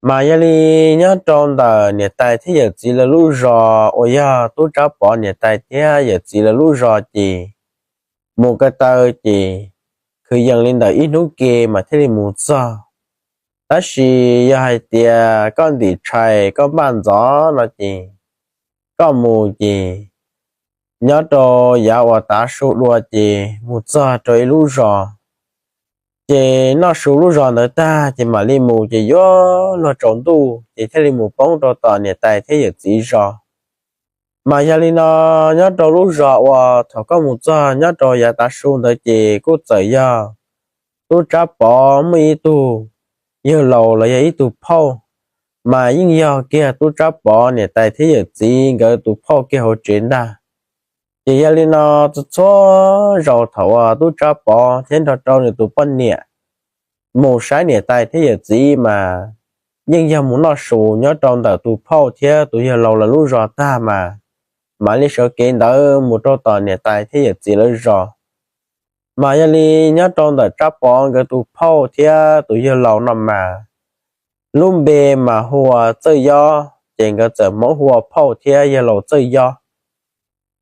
Mas yog li nyob rau ntawm niam tais thiab yawm txiv lawv lub zos uas yog tub Tsab Pov niam tais thiab yawm txiv lawv lub zos ces mus ko taw ces kwv yees li ntawm ib hnub ke mas thiaj li mus txog. Tab sis yog hais tias koj ntim tshais koj npaj ntxov no ces koj mus ces nyob rau yav uas tav su dua ces mus txog rau ib lub zos, ces noj su lub zos ntawd tag ces mam li mus ces yuav luag tsaus ntuj ces thiaj li mus poob rau tom niam tais thiab yawm txiv zos. Mas yog li no, nyob rau lub zos uas thaum koj mus txog nyob rau yav tav su ntawd ces kuj txawm yog tub Tsab Pov muaj ib tug yawg laus los yog ib tug phauj, mas yeej yog kiag tub Tsab Pov niam tais thiab yawm txiv nkawd tus phauj kiag hauv tsev ntag. Ces yog li no, txhua txhua zaus thaum uas tub Tsab Pov thiab nrog rau nws tus poj niam mus saib niam tais thiab yawm txiv mas yeej yog mus noj su nyob rau ntawm tus phauj thiab tus yawg laus lawv lub zos tag mas mam li sawv kev ntawd mus rau tom niam tais thiab yawm txiv lawv zos. Mas yog li nyob rau ntawm Tsab Pov nkawd tus phauj thiab tus yawg laus no mas lub npe mas hu ua Txawj Yob, ces nkawd txawm muab hu ua phauj thiab yawg laus Txawj Yob.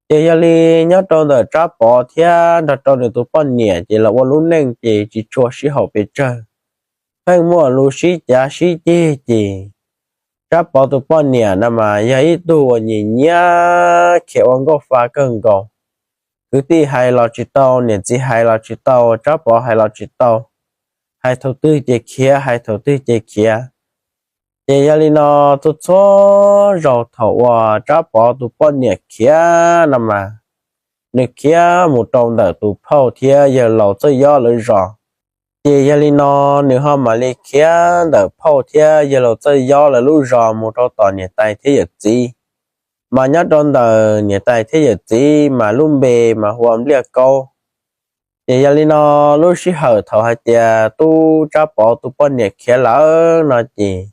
Ces yog li nyob rau ntawm Tsab Pov thiab nrog rau nws tus poj niam ces los ua lub neej ces tsis tshua sib haum pes tsawg, pheej muaj lus sib cav sib ceg ces Tsab Pov tus poj niam no mas yog ib tug uas nyiam nyiam khiav ua nkauj fa kawg nkaus. Kwv tij hais los tsis tau, niam txiv hais los tsis tau, Tsab Pov hais los tsis tau, hais thaum twg ces khiav, hais thaum twg ces khiav. Ces yog li no, txhua txhua zaus thaum uas Tsab Pov tus poj niam khiav no mas nws khiav mus rau ntawm tus phauj thiab yawg laus Txawj Yob lawv zos. Ces yog li no, nws ho mam li khiav ntawm phauj thiab yawg laus Txawj Yob lawv lub zos mus rau tom niam tais thiab yawm txiv. Mas nyob rau ntawm niam tais thiab yawm txiv mas lub npe mas hu ua Npliaj Kaub. Ces yog li no, lub sij hawm thaum hais tias tub Tsab Pov tus poj niam khiav lawm no ces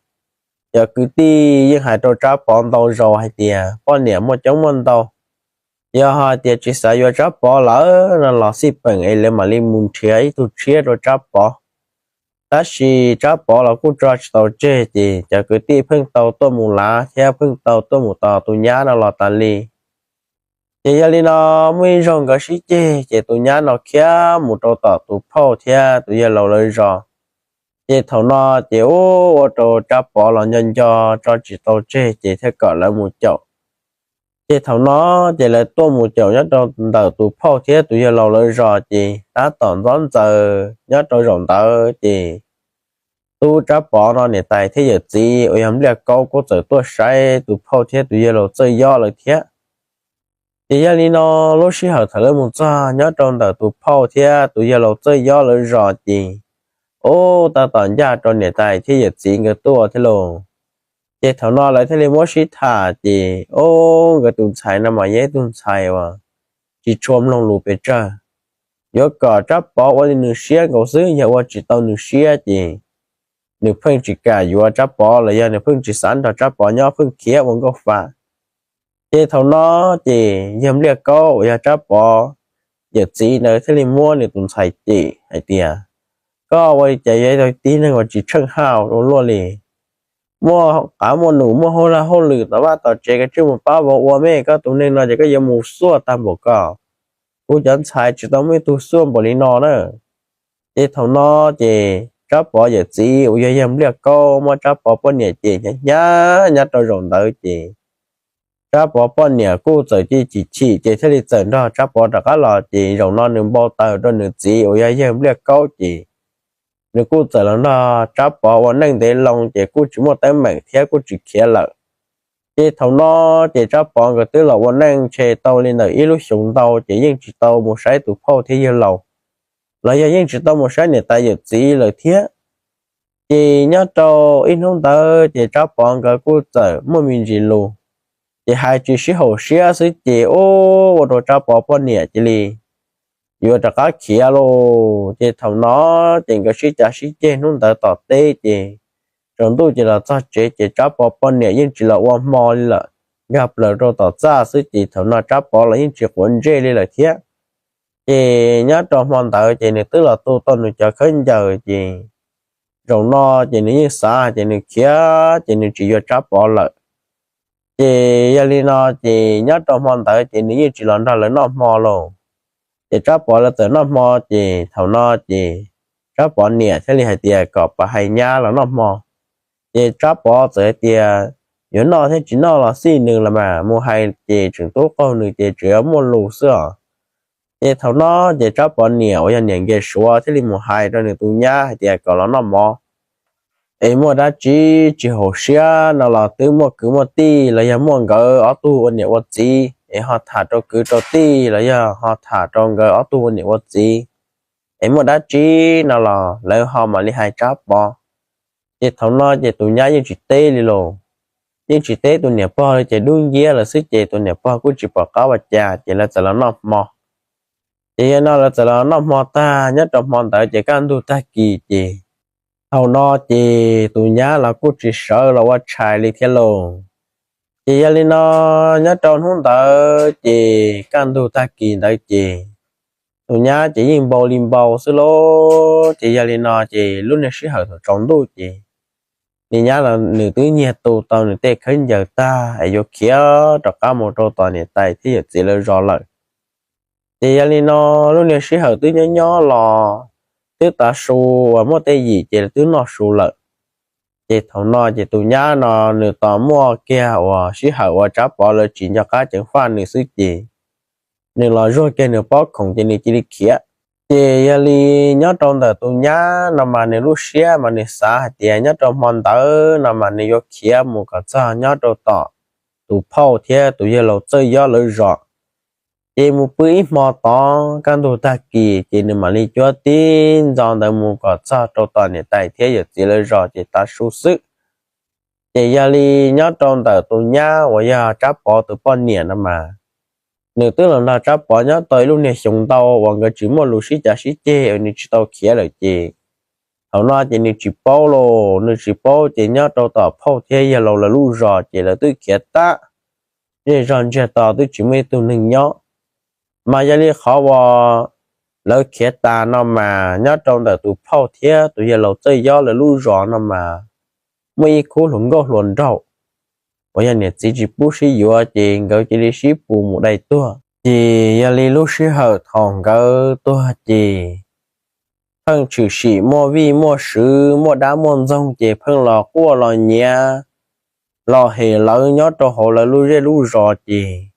cov kwv tij yeej hais rau Tsab Pov ntau zaus hais tias poj niam muaj coob muaj ntau, yog hais tias tsis xav yuav Tsab Pov lawm no los xij peem es lawv mam li mus nrhiav ib tug tshiab rau Tsab Pov. Tab sis Tsab Pov los kuj tso tsis tau tseg ces cov kwv tij pheej tau tuaj mus lav thiab pheej tau tuaj mus tos tus nyab no los tas li. Ces yog li no, muaj ib zaug nkawd sib ceg ces tus nyab no khiav mus rau tom tus phauj thiab tus yawg laus lawv zos. Ces thaum no ces ua rau Tsab Pov los nco nco tso tsis tau tseg ces thiaj kom lawv mus caum. Ces thaum no ces lawv tuaj mus caum nyob rau ntawm tus phauj thiab tus yawg laus lawv zos ces tab tom ntxob ntxaws nyob rau zaum ntawd ces tub Tsab Pov no niam tais thiab yawm txiv uas yog Npliaj Kaub kuj txawm tuaj saib tus phauj thiab tus yawg laus Txawj Yob lawm thiab. Ces yog li no, lub sij hawm thaum lawv mus txog nyob rau ntawm tus phauj thiab tus yawg laus Txawj Yob lawv zos ces ub tab tom ncaj rau niam tais thiab yawm txiv nkawd tuaj thiab lauj. Ces thaum no lawv thiaj li muab sib tham ces ub nkawd tus ntxhais no mas yog ib tug ntxhais uas tsis tshua mloog lus pes tsawg. Yuav kom Tsab Pov ua li nws siab nkaus xwb, yog ua tsis tau nws siab ces nws pheej tsis kam yuav Tsab Pov los yog nws pheej tsis xav nrog Tsab Pov nyob, pheej khiav ua nkauj fa. Ces thaum no ces yawg Npliaj Kaub uas yog Tsab Pov yawm txiv ntawd thiaj li muab nws tus ntxhais cem hais tias, koj ua li cas yuav tau tib neeg uas tsis tsheej haj ua luaj li. Muaj qav muaj num muaj hauj lag hauj lwm tom vaj tom tsev koj tsis mus pab vauv ua me, koj tus neeg no ces koj yuav mus xuaj tag npaum ko. Kuv cov ntxhais tsis tau muaj ib tug xuaj npaum li no na. Ces thaum no ces Tsab Pov yawm txiv uas yog yawg Npliaj Kaub muab Tsab Pov poj niam cem hnyav hnyav nyob rau zaum ntawd ces Tsab Pov poj niam kuj txawm chim chim ces thiaj li txawm nrog Tsab Pov rov qab los ces zaum no nws npau taws rau nws txiv uas yog yawg Npliaj Kaub ces nws kuj txawm los nrog Tsab Pov ua neej ntev loo ces kuj tsis muaj teeb meem thiab kuj tsis khiav lawm. Ces thaum no ces Tsab Pov nkawd twb los ua neej ntshe tau li ntawm ib lub xyoos ntau ces yeej tsis tau mus saib tus phauj thiab yawg laus, los yog yeej tsis tau mus saib niam tais yawm txiv lawm thiab. Ces nyob rau ib hnub ntawd ces Tsab Pov nkawd kuj txawm muaj me ntsis lus, ces hais tsis sib haum siab xwb ces ua rau Tsab Pov poj niam cia li yuav rov qab khiav lauj. Ces thaum no ces nkawd sib cav sib ceg hnub ntawd tom teb ces tsaus ntuj ces los txog tsev ces Tsab Pov poj niam yeej tsis los ua hmo li lawm, nkag plaws rau tom txaj xwb ces thaum no Tsab Pov los yeej tsis quav ntsej li lawm thiab. Ces nyob rau hmo ntawd ces nws twb los tu tau nws cov khaub ncaws ces Thaum no ces nws yeej xav hais tias nws khiav ces nws tsis yuav Tsab Pov lawm. Ces yog li no ces nyob rau hmo ntawd ces nws yeej tsis los nrog lawv noj hmo lauj. Ces Tsab Pov lawv txawm noj hmo ces thaum no ces Tsab Pov niam thiaj li hais tias kom pab hais nyab los noj hmo. Ces Tsab Pov txawm hais tias yuav noj thiab tsis noj los xij nws los mas, mus hais ces tseem tub qaug nws ces tseem yuav muaj lus xwb os. Ces thaum no ces Tsab Pov niam uas yog niam Nkiag Suav thiaj li mus hais rau nws tus nyab hais tias kom los noj mov, es muaj dab tsi tsis haum siab no los twb muaj kwv muaj tij los yog muaj nkawd ob tug ua niam ua txiv es ho tham rau kwv rau tij los yog ho tham rau nkawd ob tug ua niam ua txiv, es muaj dab tsi no los lawv ho mam li hais Tsab Pov. Ces thaum no ces tus nyab yeej tsis teb li los, yeej tsis teb tus niam pog li ces dub nciab lawm xwb ces tus niam pog kuj tsis pom qab ua cas ces lawv txawm los noj hmo. Ces yog no lawv txawm los noj hmo tag nyob rau hmo ntawd ces kaj ntug tag kis ces thaum no ces tus nyab los kuj tsis sawv los ua tshais li thiab lauj. Ces yog li no nyob rau hnub ntawd ces kaj ntug tag kis ntawd ces tus nyab ces yeej npau li npau xwb lauj. Ces yog li no ces lub niag sij hawm thaum tsaus ntuj ces niag nyab los nws twb nyiag tu tau nws tej khaub ncaws tag es yuav khiav rov qab mus rau tom niam tais thiab yawm txiv lawv zos lawm. Ces yog li no lub niag sij hawm twb nyob nyob los twb tav su uas muaj tej yim ces twb noj su lawm. Ces thaum no ces tus nyab no nws tos muaj kiag uas sij hawm uas Tsab Pov lawv tsis nco qab ceev faj nws xwb ces nws los zuag kiag nws pob khoom ces nws cia li khiav. Ces yog li nyob rau ntawm tus nyab no mas nws lub siab mas nws xav hais tias nyob rau hmo ntawd no mas nws yuav khiav mus kom txog nyob rau tom tus phauj thiab tus yawg laus Txawj Yob lawv zos. Ces mus pw ib hmo tod kaj ntug tag kis ces nws mam li cuab tib ntxo ntawd mus kom txog rau tom niam tais thiab yawm txiv lawv zos ces tav su xwb. Ces yog li nyob rau ntawm tus nyab uas yog Tsab Pov tus poj niam no mas nws twb los nrog Tsab Pov nyob tau ib lub niag xyoo ntau uas nkawd tsis muaj lus sib cav sib ceg uas nws tsis tau khiav lawm ces thaum no ces nws tsis paub los nws tsis paub ces nyob rau tom phauj thiab yawg laus lawv lub zos ces lawv twb khiav tag, zej zog ntsiag to twb tsis muaj ib tug neeg nyob. Mas yog li qhov uas lawv khiav tas no mas nyob rau ntawm tus phauj thiab tus yawg laus Txawj Yob lawv lub zos no mas muaj ib khub hluas nkauj hluas nraug uas yog niam txiv tsis pub sib yuav ces nkawd cia li sib pus mus dai tuag. Ces yog li lub sij hawm thaum nkawd tuag ces pheej tshwm sim muaj vij muaj sw, muaj dab muaj ntxoog ces pheej los quaj los nyiav los hem lawv nyob rau hauv lawv lub zej lub zos ces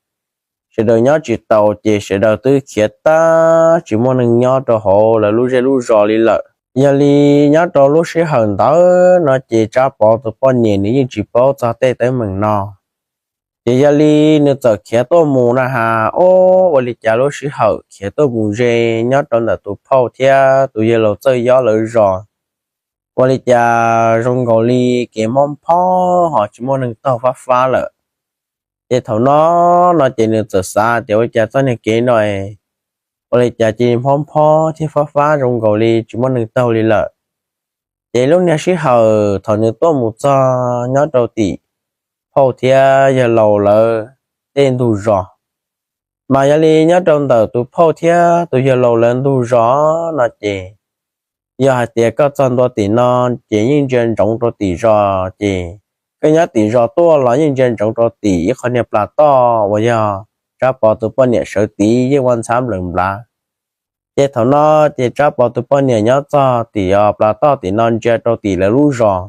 sawv daws nyob tsis taus ces sawv daws twb khiav tag tsis muaj neeg nyob rau hauv lawv lub zej lub zos li lawm. Yog li nyob rau lub sij hawm ntawd no ces Tsab Pov tus poj niam nws yeej tsis paub txog tej teeb meem no. Ces yog li nws txawm khiav tuaj mus na has, o, ua li cas lub sij hawm khiav tuaj mus ze nyob rau ntawm tus phauj thiab tus yawg laus Txawj Yob lawv zos, ua li cas zoo nkaus li kev mob phob ho tsis muaj neeg taug fab fab lawm. Ces thaum no no ces nws txawm xav tias ua li cas txoj niag kev no ua li cas cia li mob phob thiab fab fab zoo nkaus li tsis muaj neeg taug li lawm. Ces lub niag sij hawm thaum nws tuaj mus txog nyob rau tim phauj thiab yawg laus lawv tej ntug zos, mas yog li nyob rau ntawm tus phauj thiab tus yawg laus lawv ntug zos no ces yog hais tias koj txog ntua tim no ces yeej ntsia ntsoov rau tim zos, ces koj nyob tim zos tuaj los yeej ntsia ntsoov rau tim ib qho niag plas toj uas yog Tsab Pov tus poj niam sawv tid yeej ua ntxhab nplawm nplav. Ces thaum no ces Tsab Pov tus poj niam nyob txog tim plas toj tim no ntsia rau tim lawv lub zos,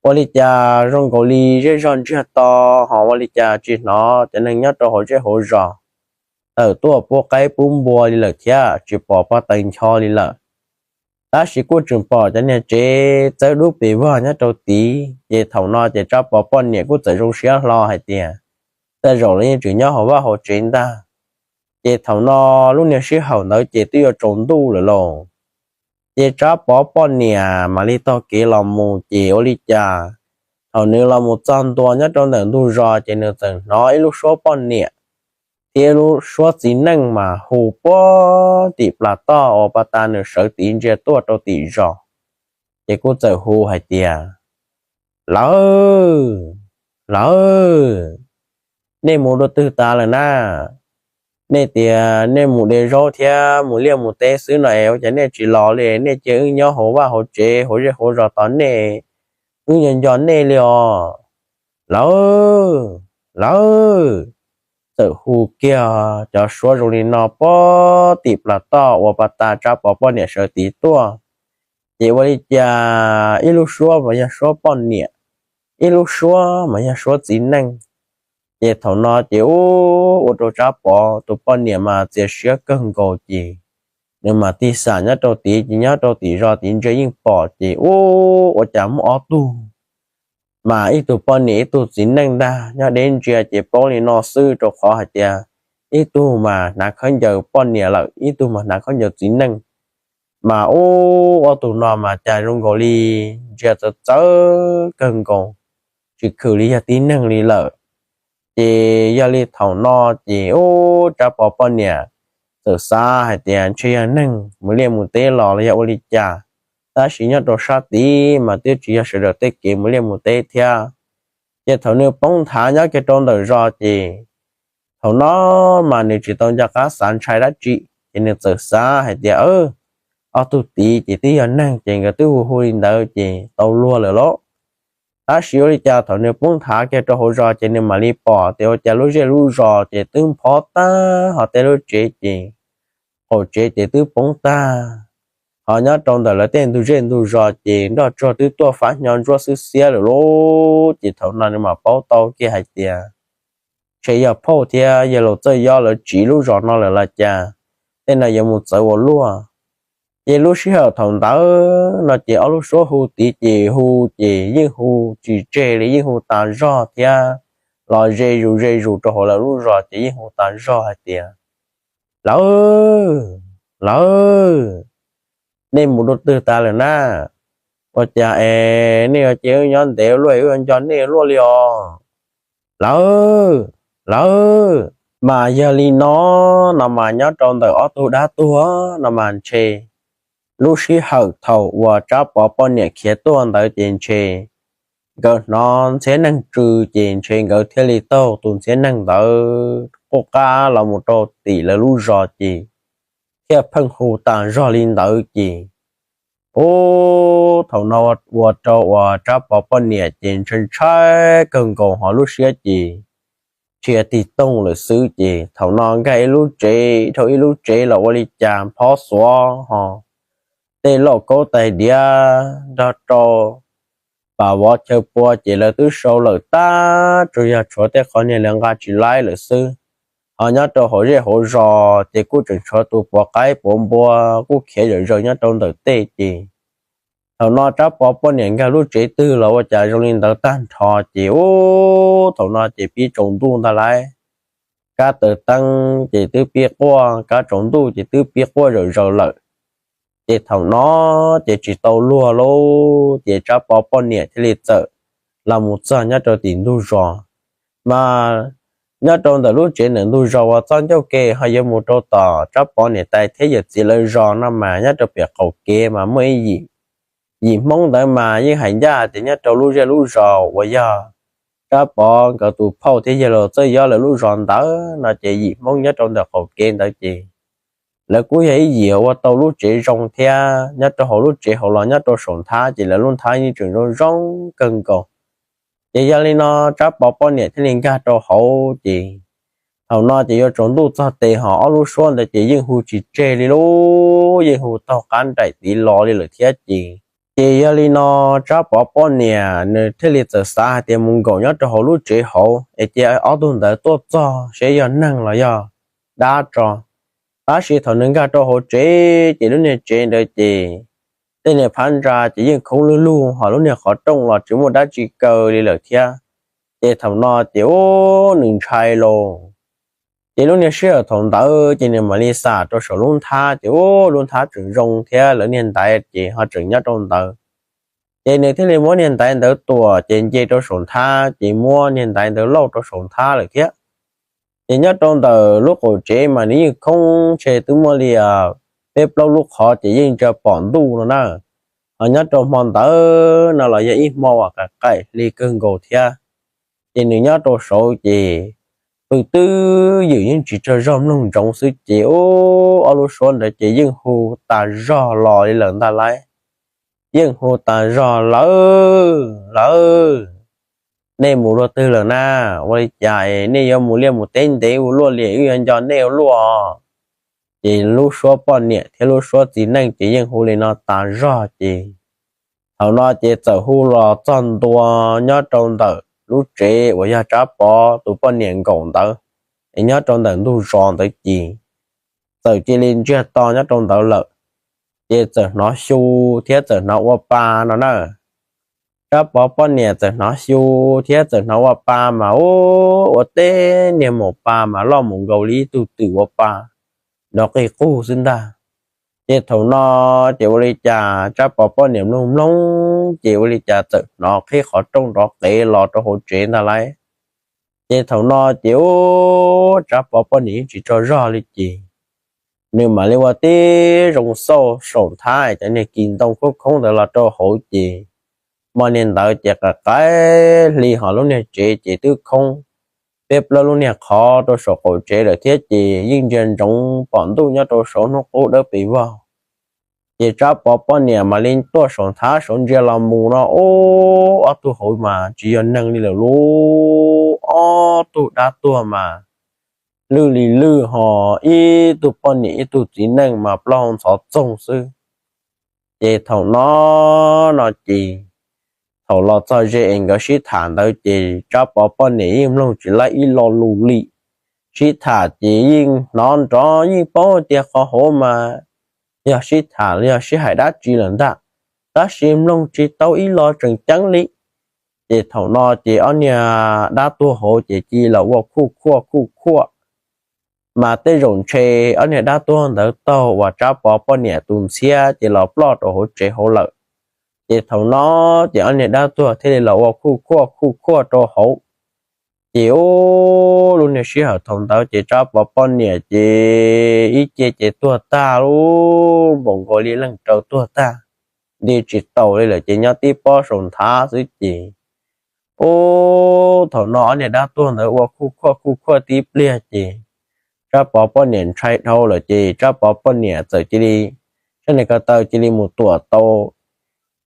ua li cas zoo nkaus li zej zog ntsiag to, ho ua li cas tsis hnov cov neeg nyob rau hauv zej hauv zos tawm tuaj pub qaib pub npua li lawm thiab tsis pom pov taws ncho li lawm. Tab sis kuj tseem pom cov niag tsev txawb dub pes vog nyob rau tid. Ces thaum no ces Tsab Pov poj niam kuj txawm zoo siab hlo hais tias tej zaum lawv yeej tseem nyob hauv vaj hauv tsev ntag. Ces thaum no lub niag sij hawm ntawd ces twb yuav tsaus ntuj lawm lauj. Ces Tsab Pov poj niam mam li taug kev los mus ces ua li cas thaum nws los mus txog ntua nyob rau ntawm ntug zos ces nws txawm hnov ib lub suab poj niam thiab ib lub suab txiv neej mas hu puag tim plas toj uas pas tas nws sawv tid ntsia tuaj rau tim zos. Ces kuj txawm hu hais tias, Lawv, lawv, nej mus dua twg tas lawm na? Nej tias nej mus de zaub thiab mus liaj mus teb xwb no es ua cas nej tsis los li? Nej cia wb nyob hauv vaj hauv tsev hauv zej hauv zos tos nej, wb nco nco nej li os. Lawv, lawv, txawm hu kiag cov suab zoo li no puag tim plas toj uas pas tas Tsab Pov poj niam sawv tid tuaj. Ces ua li cas ib lub suab mas yog suab poj niam, ib lub suab mas yog suab txiv neej. Ces thaum no ces ua rau Tsab Pov tus poj niam mas txias siab kawg nkaus ces nws mas tig xam nyob rau tid ces nyob rau tim zos tid ntsia yeej pom ces ua cas muaj ob tug, mas ib tug poj niam ib tug txiv neej ntag. Nyob deb ntsia ces paub li no xwb rau qhov hais tias ib tug mas hnav khaub ncaws poj niam lawm ib tug mas hnav khaub ncaws txiv neej. Mas ub ob tug no mas cas zoo nkaus li ntsia txawv txawv kawg nkaus, tsis khwm li yog tib neeg li lawm. Ces yog li thaum no ces ub Tsab Pov poj niam txawm xav hais tias ntshe yog neeg mus liaj mus teb los los yog ua li cas, tab sis nyob rau sab tid mas twb tsis yog sawv daws tej kev mus liaj mus teb thiab. Ces thaum nws poob nthav nyob kiag rau ntawm zos ces thaum no mas nws tsis tau nco qab xav ntshai dab tsi, ces nws txawm xav hais tias ob tug tid ces twb yog neeg ces nkawd twb hu hu li ntawd ces tau luag lawm lauj. Tab sis ua li cas thaum nws poob nthav kiag rau hauv zos ces nws mam li pom tias ua cas lub zej lub zos ces twb nphob tag, ho tej lub tsev ces qaum tsev ces twb poob tag, ho nyob rau ntawm lawv tej ntug zej ntug zos ces nroj tsuag twb tuaj fab hnyo ntsuab xwb xiab lawm lauj. Ces thaum no nws mam paub tau kiag hais tias ntshe yog phauj thiab yawg laus Txawj Yob lawv tsiv lub zos no lawm los cas, tej no yuav mus txawv ua luaj. Ces lub sij hawm thaum ntawd no ces ob lub suab hu tid ces hu ces yeej hu tsis tseg li, yeej hu tas zog thiab los ze zus ze zus rau hauv lawv lub zos ces yeej hu tas zog hais tias lawv, lawv, nej mus rau twg tas lawm na? Ua cas es nej yuav cia wb nyob ntev luaj, wb yuav nco nej luaj li os. Lawv, lawv, mas yog li no, no mas nyob rau ntawm ob tug dab tuag no mas ntshe lub sij hawm thaum uas Tsab Pov poj niam khiav tuaj ntawd ces ntshe nkawd hnov ntxhiab neeg tsw, ces ntshe nkawd thiaj li taug tus ntxhiab neeg ntawd quj qab los mus rau tim lawv lub zos ces thiaj pheej hu tas zog li ntawd ces ub thaum no ua rau uas Tsab Pov poj niam ces ntshai ntshai kawg nkaus ho lub siab ces tsis tig toog lawm xwb ces thaum no nkag ib lub tsev dhau ib lub tsev los ua li cas nphob xuav ho tej lauj kaub tais diav nrog rau pas vov chaw pua ces lawv twb sau lawm tag, tsuas yog tshuav tej qhov niag lawv nqa tsis laib lawm xwb. Ho nyob rau hauv zej hauv zos ces kuj tseem tshuav tus puav qaib puav npua kuj khiav zom zaws nyob rau ntawm tej ces thaum no Tsab Pov poj niam nkag lub tsev twg los ua cas zoo li ntawd tag nrho ces ub thaum no ces pib tsaus ntuj ntag lauj. Kab taws teeb ces twb pib quaj, kab tsaus ntuj ces twb pib quaj zom zaws lawm. Ces thaum no ces tsis tau luag lauj, ces Tsab Pov poj niam thiaj li txawm los mus txog nyob rau tim ntug zos. Mas nyob rau ntawm lub tsev ntawm ntug zos uas txoj ncauj ke ho yuav mus rau tom Tsab Pov niam tais thiab yawm txiv lawv zos no mas nyob rau pem qaum kev mas muaj ib yim, yim Hmoob ntawd mas yeej hais ncaj tias nyob rau lub zej lub zos uas yog Tsab Pov nkawd tus phauj thiab yawg laus Txawj Yob lawv lub zos ntawd no ces yim Hmoob nyob rau ntawm qaum kev ntawd ces lawv kuj yog ib yim ua tau lub tsev zoo thiab nyob rau hauv lub tsev hauv los nyob rau saum nthab ces lawv lub nthab yeej tseem zoo zoo kawg nkaus. Ces yog li no Tsab Pov poj niam thiaj li nkag rau hauv ces thaum no ces yuav tsaus ntuj txog tes ho ob lub suab ntawd ces yeej hu tsis tseg li lauj, yeej hu taug qab nraim tiv los li lawm thiab ces. Ces yog li no Tsab Pov poj niam nws thiaj li txawm xav hais tias mus nkaum nyob rau hauv lub tsev hauv es cia ob tug ntawd tuaj txog seb yog neeg los yog dab tso. Tab sis thaum nws nkag rau hauv tsev ces lub niag tsev ntawd ces tej niag phab ntsa ces yeej khoob lug lug ho lub niag qhov rooj los tsis muaj dab tsi kaw li lawm thiab. Ces thaum no ces ub nws ntshai lauj. Ces lub niag sij hawm thaum ntawd ces nws mam li xam rau saum lub nthab ces ub lub nthab tseem zoo thiab lawv niag ntaiv ces ho tseem nyob rau ntawd. Ces nws thiaj li muab niag ntaiv ntawd tuam ces nce rau saum nthab ces muab niag ntaiv ntawd lauj rau saum nthab lawm thiab. Ces nyob rau ntawm lub qaum tsev mas nws yeej khoob ntshe twb muaj li peb plaub lub qhov ces yeej ntsia pom ntuj no na. Ho nyob rau hmo ntawd no los yog ib hmo uas qaim qaim hli kawg nkaus thiab. Ces nws nyob rau saud ces pw twb ywm yeej tsis tsaug zog mloog ntsoov xwb ces ub, ob lub suab ntawd ces yeej hu tas zog los li lawm ntag lauj. Yeej hu tas zog lawm, lawm, nej mus luaj twg lawm na? Ua li cas nej yuav mus liaj mus teb ntev ua luaj li, wb yuav nco nej ua luaj. Ces lub suab poj niam thiab lub suab txiv neej ces yeej hu li no tas zog ces thaum no ces txawm hu los txog ntua nyob rau ntawm lub tsev uas yog Tsab Pov tus poj niam nkaum ntawd, es nyob rau ntawm ntug zos ntawd ces txawm cia li ntsiag to nyob rau ntawd lawm. Ces txawm hnov xyu thiab txawm hnov ua pa no na. Tsab Pov poj niam txawm hnov xyu thiab txawm hnov ua pa mas ub, ua tej niag maum pa mas loj mus nkaus li ib tug twm ua pa nrov qig qug xwb ntag. Ces thaum no ces ua li cas Tsab Pov poj niam mloog mloog ces ua li cas txawm hnov qhib qhov rooj nrov qev los rau hauv tsev ntag lauj. Ces thaum no ces ub, Tsab Pov poj niam yeej tsis tsaug zog li ces nws mam li ua tib zoo xauj saum nthab cov niag kis ntoo khoob khoob ntawd los rau hauv ces hmo niag ntawd ces qaim qaim hli ho lub niag tsev ces twb khoob peb plaub lub niag qhov rau saum qaum tsev lawm thiab ces yeej ntsia ntsoov pom ntuj nyob rau saum hnub qub dawb pes vog. Ces Tsab Pov poj niam mam li tuaj saum nthab saud ntsia los mus no ub, ob tug hauv mas tsis yog neeg li lawm lauj, ob tug dab tuag mas lwj li lwj ho ib tug poj niam ib tug txiv neej mas plaub hau ntxhov txoog xwb. Ces thaum no, no ces thaum los txog ze es nkawd sib tham ntawd ces Tsab Pov poj niam yeej mloog tsis laib ib lo lus li. Sib tham ces yeej hnov nrov yeej paub tias qhov hauv mas yog sib tham los yog sib hais dab tsi lawm ntag, tab sis mloog tsis tau ib lo tseem ceeb li. Ces thaum no ces ob niag dab tuag hauv ces cia li los ua khuj khuaj khuj khuaj, mas tej zaum ntshe ob niag dab tuag ntawd taug uas Tsab Pov poj niam tus ntxhiab ces los ploj rau hauv tsev hauv lawm. Ces thaum no ces ob niag dab tuag thiaj li los ua khuj khuaj khuj khuaj rau hauv. Ces ub, lub niag sij hawm thaum ntawd ces Tsab Pov poj niam ces ib ce ces tuag tag lub npaum nkaus li leej raug tuag tag, nti tsis taus li lawm ces nyob tib pob saum nthav xwb ces ub, thaum no ob niag dab tuag ntawd ua khuj khuaj khuj khuaj tib pliag ces Tsab Pov poj niam ntshai dhau lawm ces Tsab Pov poj niam txawm cia li, tsa niag ko taw cia li mus tuam tau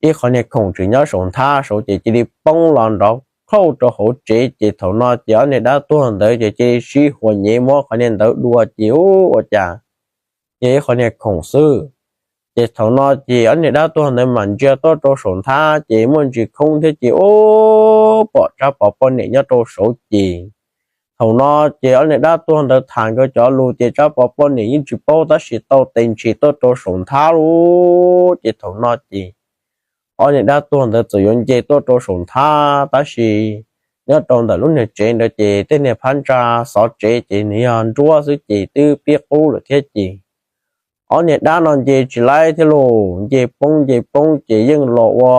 ib qhov niag khoom tseem nyob saum nthab saud ces cia li poob los nrov khauj rau hauv tsev ces thaum no ces ob niag dab tuag ntawd ces cia li sib huas nyev muab qhov niag ntawd dua ces ub, ua cas yog ib qhov niag khoom xwb. Ces thaum no ces ob niag dab tuag ntawd mam ntsia tuaj rau saum nthab ces muaj ntsis khoob thiab ces ub, pom Tsab Pov poj niam nyob rau saud ces thaum no ces ob niag dab tuag ntawd tham nkawd cov lus ces Tsab Pov poj niam yeej tsis paub tab sis tau tes ntshis tuaj rau saum nthab lub ces thaum no ces ob niag dab tuag ntawd txawm yuav nce tuaj rau saum nthab tab sis nyob rau ntawm lub niag tsev ntawd ces tej niag phab ntsa xov tsev ces nws yog nruab xwb ces twb pib qub lawm thiab ces ob niag dab no nce tsis laib thiab los nce poob nce poob ces yeej los ua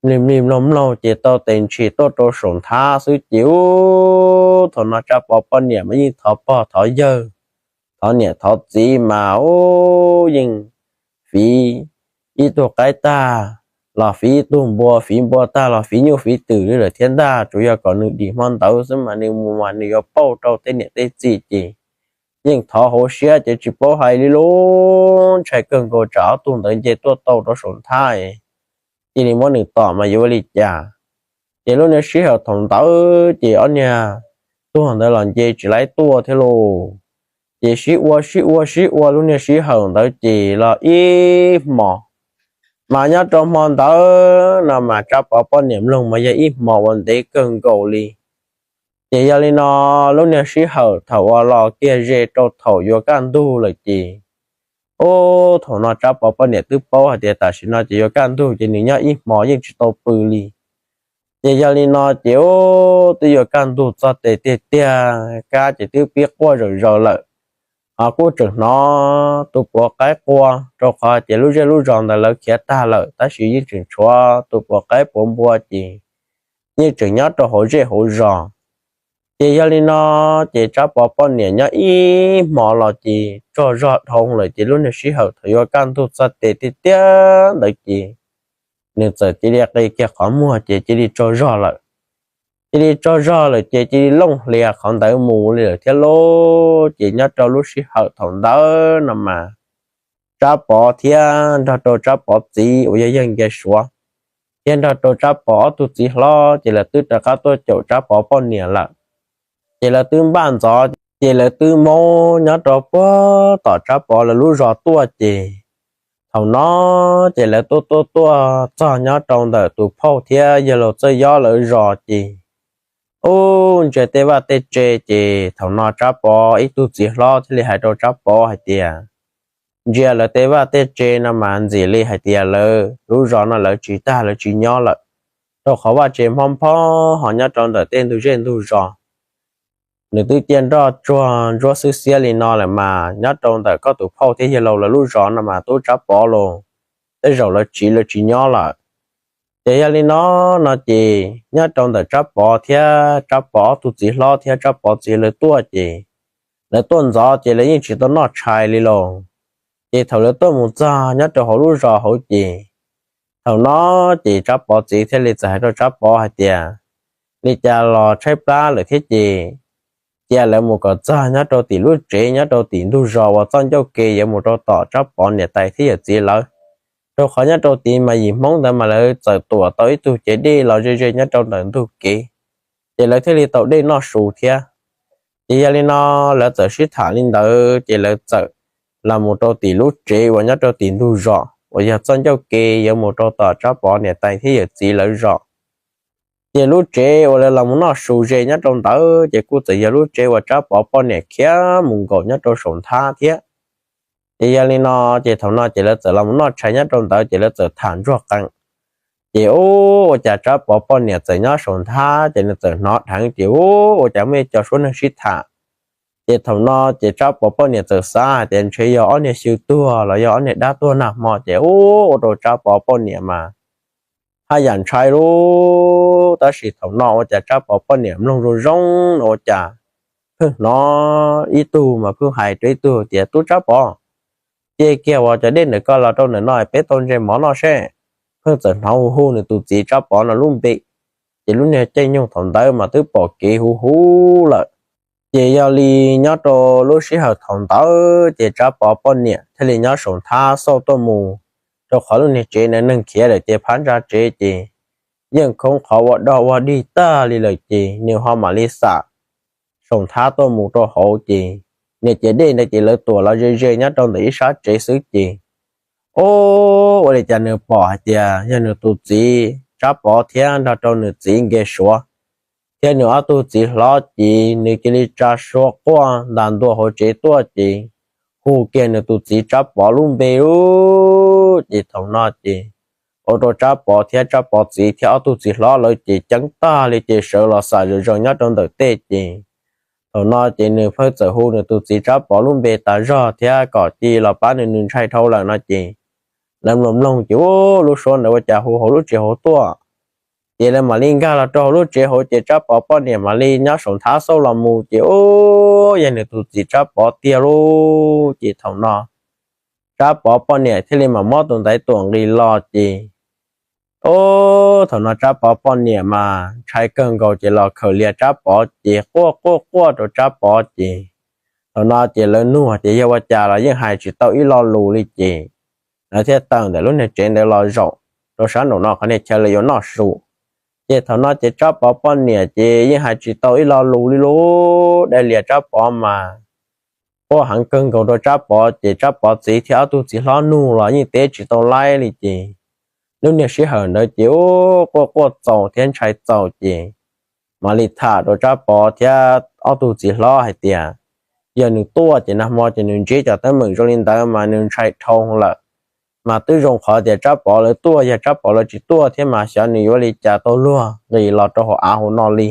mlig mlig mloog mloog ces tau tes ntshis tuaj rau saum nthab xwb ces ub, thaum no Tsab Pov poj niam mas yeej thov pog thov yawg, thov niam thov txiv mas ub, yeej fiv ib tug qaib tag los fiv ib tug npua, fiv npua tag los fiv nyuj fiv twm li lawm thiab ntag, tsuas yog kom nws dim hmo ntawd xwb mas nws mus mas nws yuav pauj rau tej niam tej txiv ces yeej thov hauv siab ces tsis paub hais li lub ntshai kawg nkaus tsam ob tug ntawd nce tuaj tau rau saum nthab cia li muab nws tom mas yuav ua li cas. Ces lub niag sij hawm thaum ntawd ces ob niag tuag ntawd los nce tsis laib tuaj thiab lauj. Ces sib ua sib ua sib ua lub niag sij hawm ntawd ces los ib hmos, mas nyob rau hmo ntawd no mas Tsab Pov poj niam mloog mas yog ib hmo uas ntev kawg nkaus li. Ces yog li no lub niag sij hawm thaum uas los kiag ze rau thaum yuav kaj ntug lawm ces ub, thaum no Tsab Pov poj niam twb paub hais tias tam sim no ces yuav kaj ntug ces nws nyob ib hmo yeej tsis tau pw li. Ces yog li no ces ub, twb yuav kaj ntug txog tes tiag tiag, kab ces twb pib quaj zom zaws lawm. Ho kuj tseem hnov tus puav qaib quaj rau qhov tias lub zej lub zos ntawd lawv khiav tag lawm tab sis yeej tseem tshuav tus puav qaib puav npua ces yeej tseem nyob rau hauv zej hauv zos. Ces yog li no ces Tsab Pov poj niam nyob ib hmo los ces tsaug zog dhau lawm ces lub niag sij hawm thaum yuav kaj ntug txog tes tiag tiag ntawd ces nws txawm cia li qi kiag qhov muag ces cia li tsaug zog lawm. cia li tsaug zog lawm ces cia li looj hlias qhov ntawd mus li lawm thiab lauj. Ces nyob rau lub sij hawm thaum ntawd no mas Tsab Pov thiab nrog rau Tsab Pov txiv uas yog yawg Nkias Suav thiab nrog rau Tsab Pov ob tug txiv hlob ces lawv twb rov qab tuaj caum Tsab Pov poj niam lawm. Ces lawv twb npaj ntxov, ces lawv twb maub nyob rau puag tom Tsab Pov lawv lub zos tuaj ces thaum no ces lawv tuaj tuaj tuaj txog nyob rau ntawm tus phauj thiab yawg laus Txawj Yob lawv zos ces ub, ntsia tej vaj tej tse ces thaum no Tsab Pov ib tug txiv hlob thiaj li hais rau Tsab Pov hais tias, ntsia lawv tej vaj tej tse no mas ntxim li hais tias lawv lub zos no lawv tsis tag lawv tsis nyob lawm, rau qhov vaj tse hmob nphob ho nyob rau ntawm tej ntug zej ntug zos. Nws twb ciaj nroj tsuag ntsuab xwb xiab li no lawm mas nyob rau ntawm koj tus phauj thiab yawg laus lawv lub zos no mas tub Tsab Pov los tej zaum lawv tsiv lawv tsis nyob lawm. Ces yog li no, no ces nyob rau ntawm Tsab Pov thiab Tsab Pov ob tug txiv hlob thiab Tsab Pov txiv lawv tuaj ces lawv tuaj ntxov ces lawv yeej tsis tau noj tshais li los. Ces thaum lawv tuaj mus txog nyob rau hauv lub zos hauv ces thaum no ces Tsab Pov txiv thiaj li txawm hais rau Tsab Pov hais tias, li cas los tshaib plab lawm thiab ces cia lawv mus kom txog nyob rau tim lub tsev nyob rau tim ntug zos uas txoj ncauj ke yuav mus rau tom Tsab Pov niam tais thiab yawm txiv lawv, rau qhov nyob rau tid mas yim Hmoob ntawd mas lawv txawm tuam tau ib tug cev dej los ze ze nyob rau ntawm ntug kev, ces lawv thiaj li tau dej noj su thiab. Ces yog li no lawv txawm sib tham li ntawd ces lawv txawm los mus rau tim lub tsev uas nyob rau tim ntug zos uas yog txoj ncauj ke yuav mus rau tom Tsab Pov niam tais thiab yawm txiv lawv zos. Ces lub tsev uas lawv los mus noj su ze nyob rau ntawd ces kuj txawm yog lub tsev uas Tsab Pov poj niam khiav mus nkaum nyob rau saum nthab thiab. Ces yog li no, ces thaum no ces lawv txawm los mus noj tshais nyob rau ntawd ces lawv txawm tham ntsuag qees. Ces ub, ua cas Tsab Pov poj niam txawm nyob saum nthab ces nws txawm hnov dheev ces ub, ua cas muaj ib co suab neeg sib tham. Ces thaum no ces Tsab Pov poj niam txawm xav hais tias ntshe yog ob niag xyw tuag los yog ob niag dab tuag nag hmo ces ub, ua rau Tsab Pov poj niam mas haj yam ntshai lauj. Tab sis thaum no ua cas Tsab Pov poj niam mloog zoo zoo no ua cas pheej hnov ib tug mas pheej hais rau ib tug tias, tub Tsab Pov, cia kiag uas cov dej ntawm koj los rau ntawm no peb tau ntse mov noj seb. Pheej txawm hnov hu hu nws tus txiv Tsab Pov no lub npe. Ces lub niag caij nyoog thaum ntawd mas twb pom kev huv huv lawm. Ces yog li nyob rau lub sij hawm thaum ntawd ces Tsab Pov poj niam thiaj li nyob saum nthab xauj tuaj mus, rau qhov lub niag tsev ntawd neeg khiav lawm ces phab ntsa tsev ces yeej khoob qhov ua dog ua dig tag li lawm ces nws ho mam li xam saum nthab tuaj mus rau hauv ces niag cev dej ntawd ces lawv tuam los ze ze nyob rau ntawm ib sab tsev xwb ces ub, ua li cas nws pom hais tias yog nws tus txiv Tsab Pov thiab nrog rau nws txiv Nkias Suav thiab nws ob tug txiv hlob ces nws cia li tsa suab quaj ntas ntua hauv tsev tuaj ces hu kiag nws tus txiv Tsab Pov lub npe lawm. Ces thaum no ces ua rau Tsab Pov thiab Tsab Pov txiv thiab ob tug txiv hlob lawv ces ceeb tag li ces sawv los xam zom zaws nyob rau ntawm tej ces thaum no ces nws pheej txawm hu nws tus txiv Tsab Pov lub npe tas zog thiab kom cia los pab nws, nws ntshai dhau lawm no ces lawv mloog mloog ces ub, lub suab ntawd ua cas hu hauv lub tsev hauv tuaj. Ces lawv mam li nkag los rau hauv lub tsev hauv ces Tsab Pov poj niam mam li nyob saum nthab xauj los mus ces ub, yog nws tus txiv Tsab Pov tiag lauj. Ces thaum no Tsab Pov poj niam thiaj li mam muab tus ntaiv tuam nqis los ces ub, thaum no Tsab Pov poj niam mas ntshai kawg nkaus ces los khawm lias Tsab Pov ces quaj quaj quaj rau Tsab Pov ces thaum no ces lawv nug tias yog ua cas los yeej hais tsis tau ib lo lus li ces lawv thiaj tawm ntawm lub niag tsev ntawd los zaum rau sab nraum no qhov niag chaw lawv yuav noj su. Ces thaum no ces Tsab Pov poj niam ces yeej hais tsis tau ib lo lus li lauj. Dai lias Tsab Pov mas quaj heev kawg nkaus rau Tsab Pov ces Tsab Pov txiv thiab ob tug txiv hlob nug los yeej teb tsis tau laib li ces lub niag sij hawm ntawd ces ub, quaj quaj txaus thiab ntshai txaus ces mam li tham rau Tsab Pov thiab ob tug txiv hlob hais tias yog nws tuaj ces nag hmo ces nws ntsib cov teeb meem zoo li ntawd mas nws ntshai dhau lawm. Mas twb zoo qhov tias Tsab Pov lawv tuaj, yog Tsab Pov lawv tsis tuaj thiab mas xyov nws yuav li cas tau luag nqis los rau hauv av hauv no li.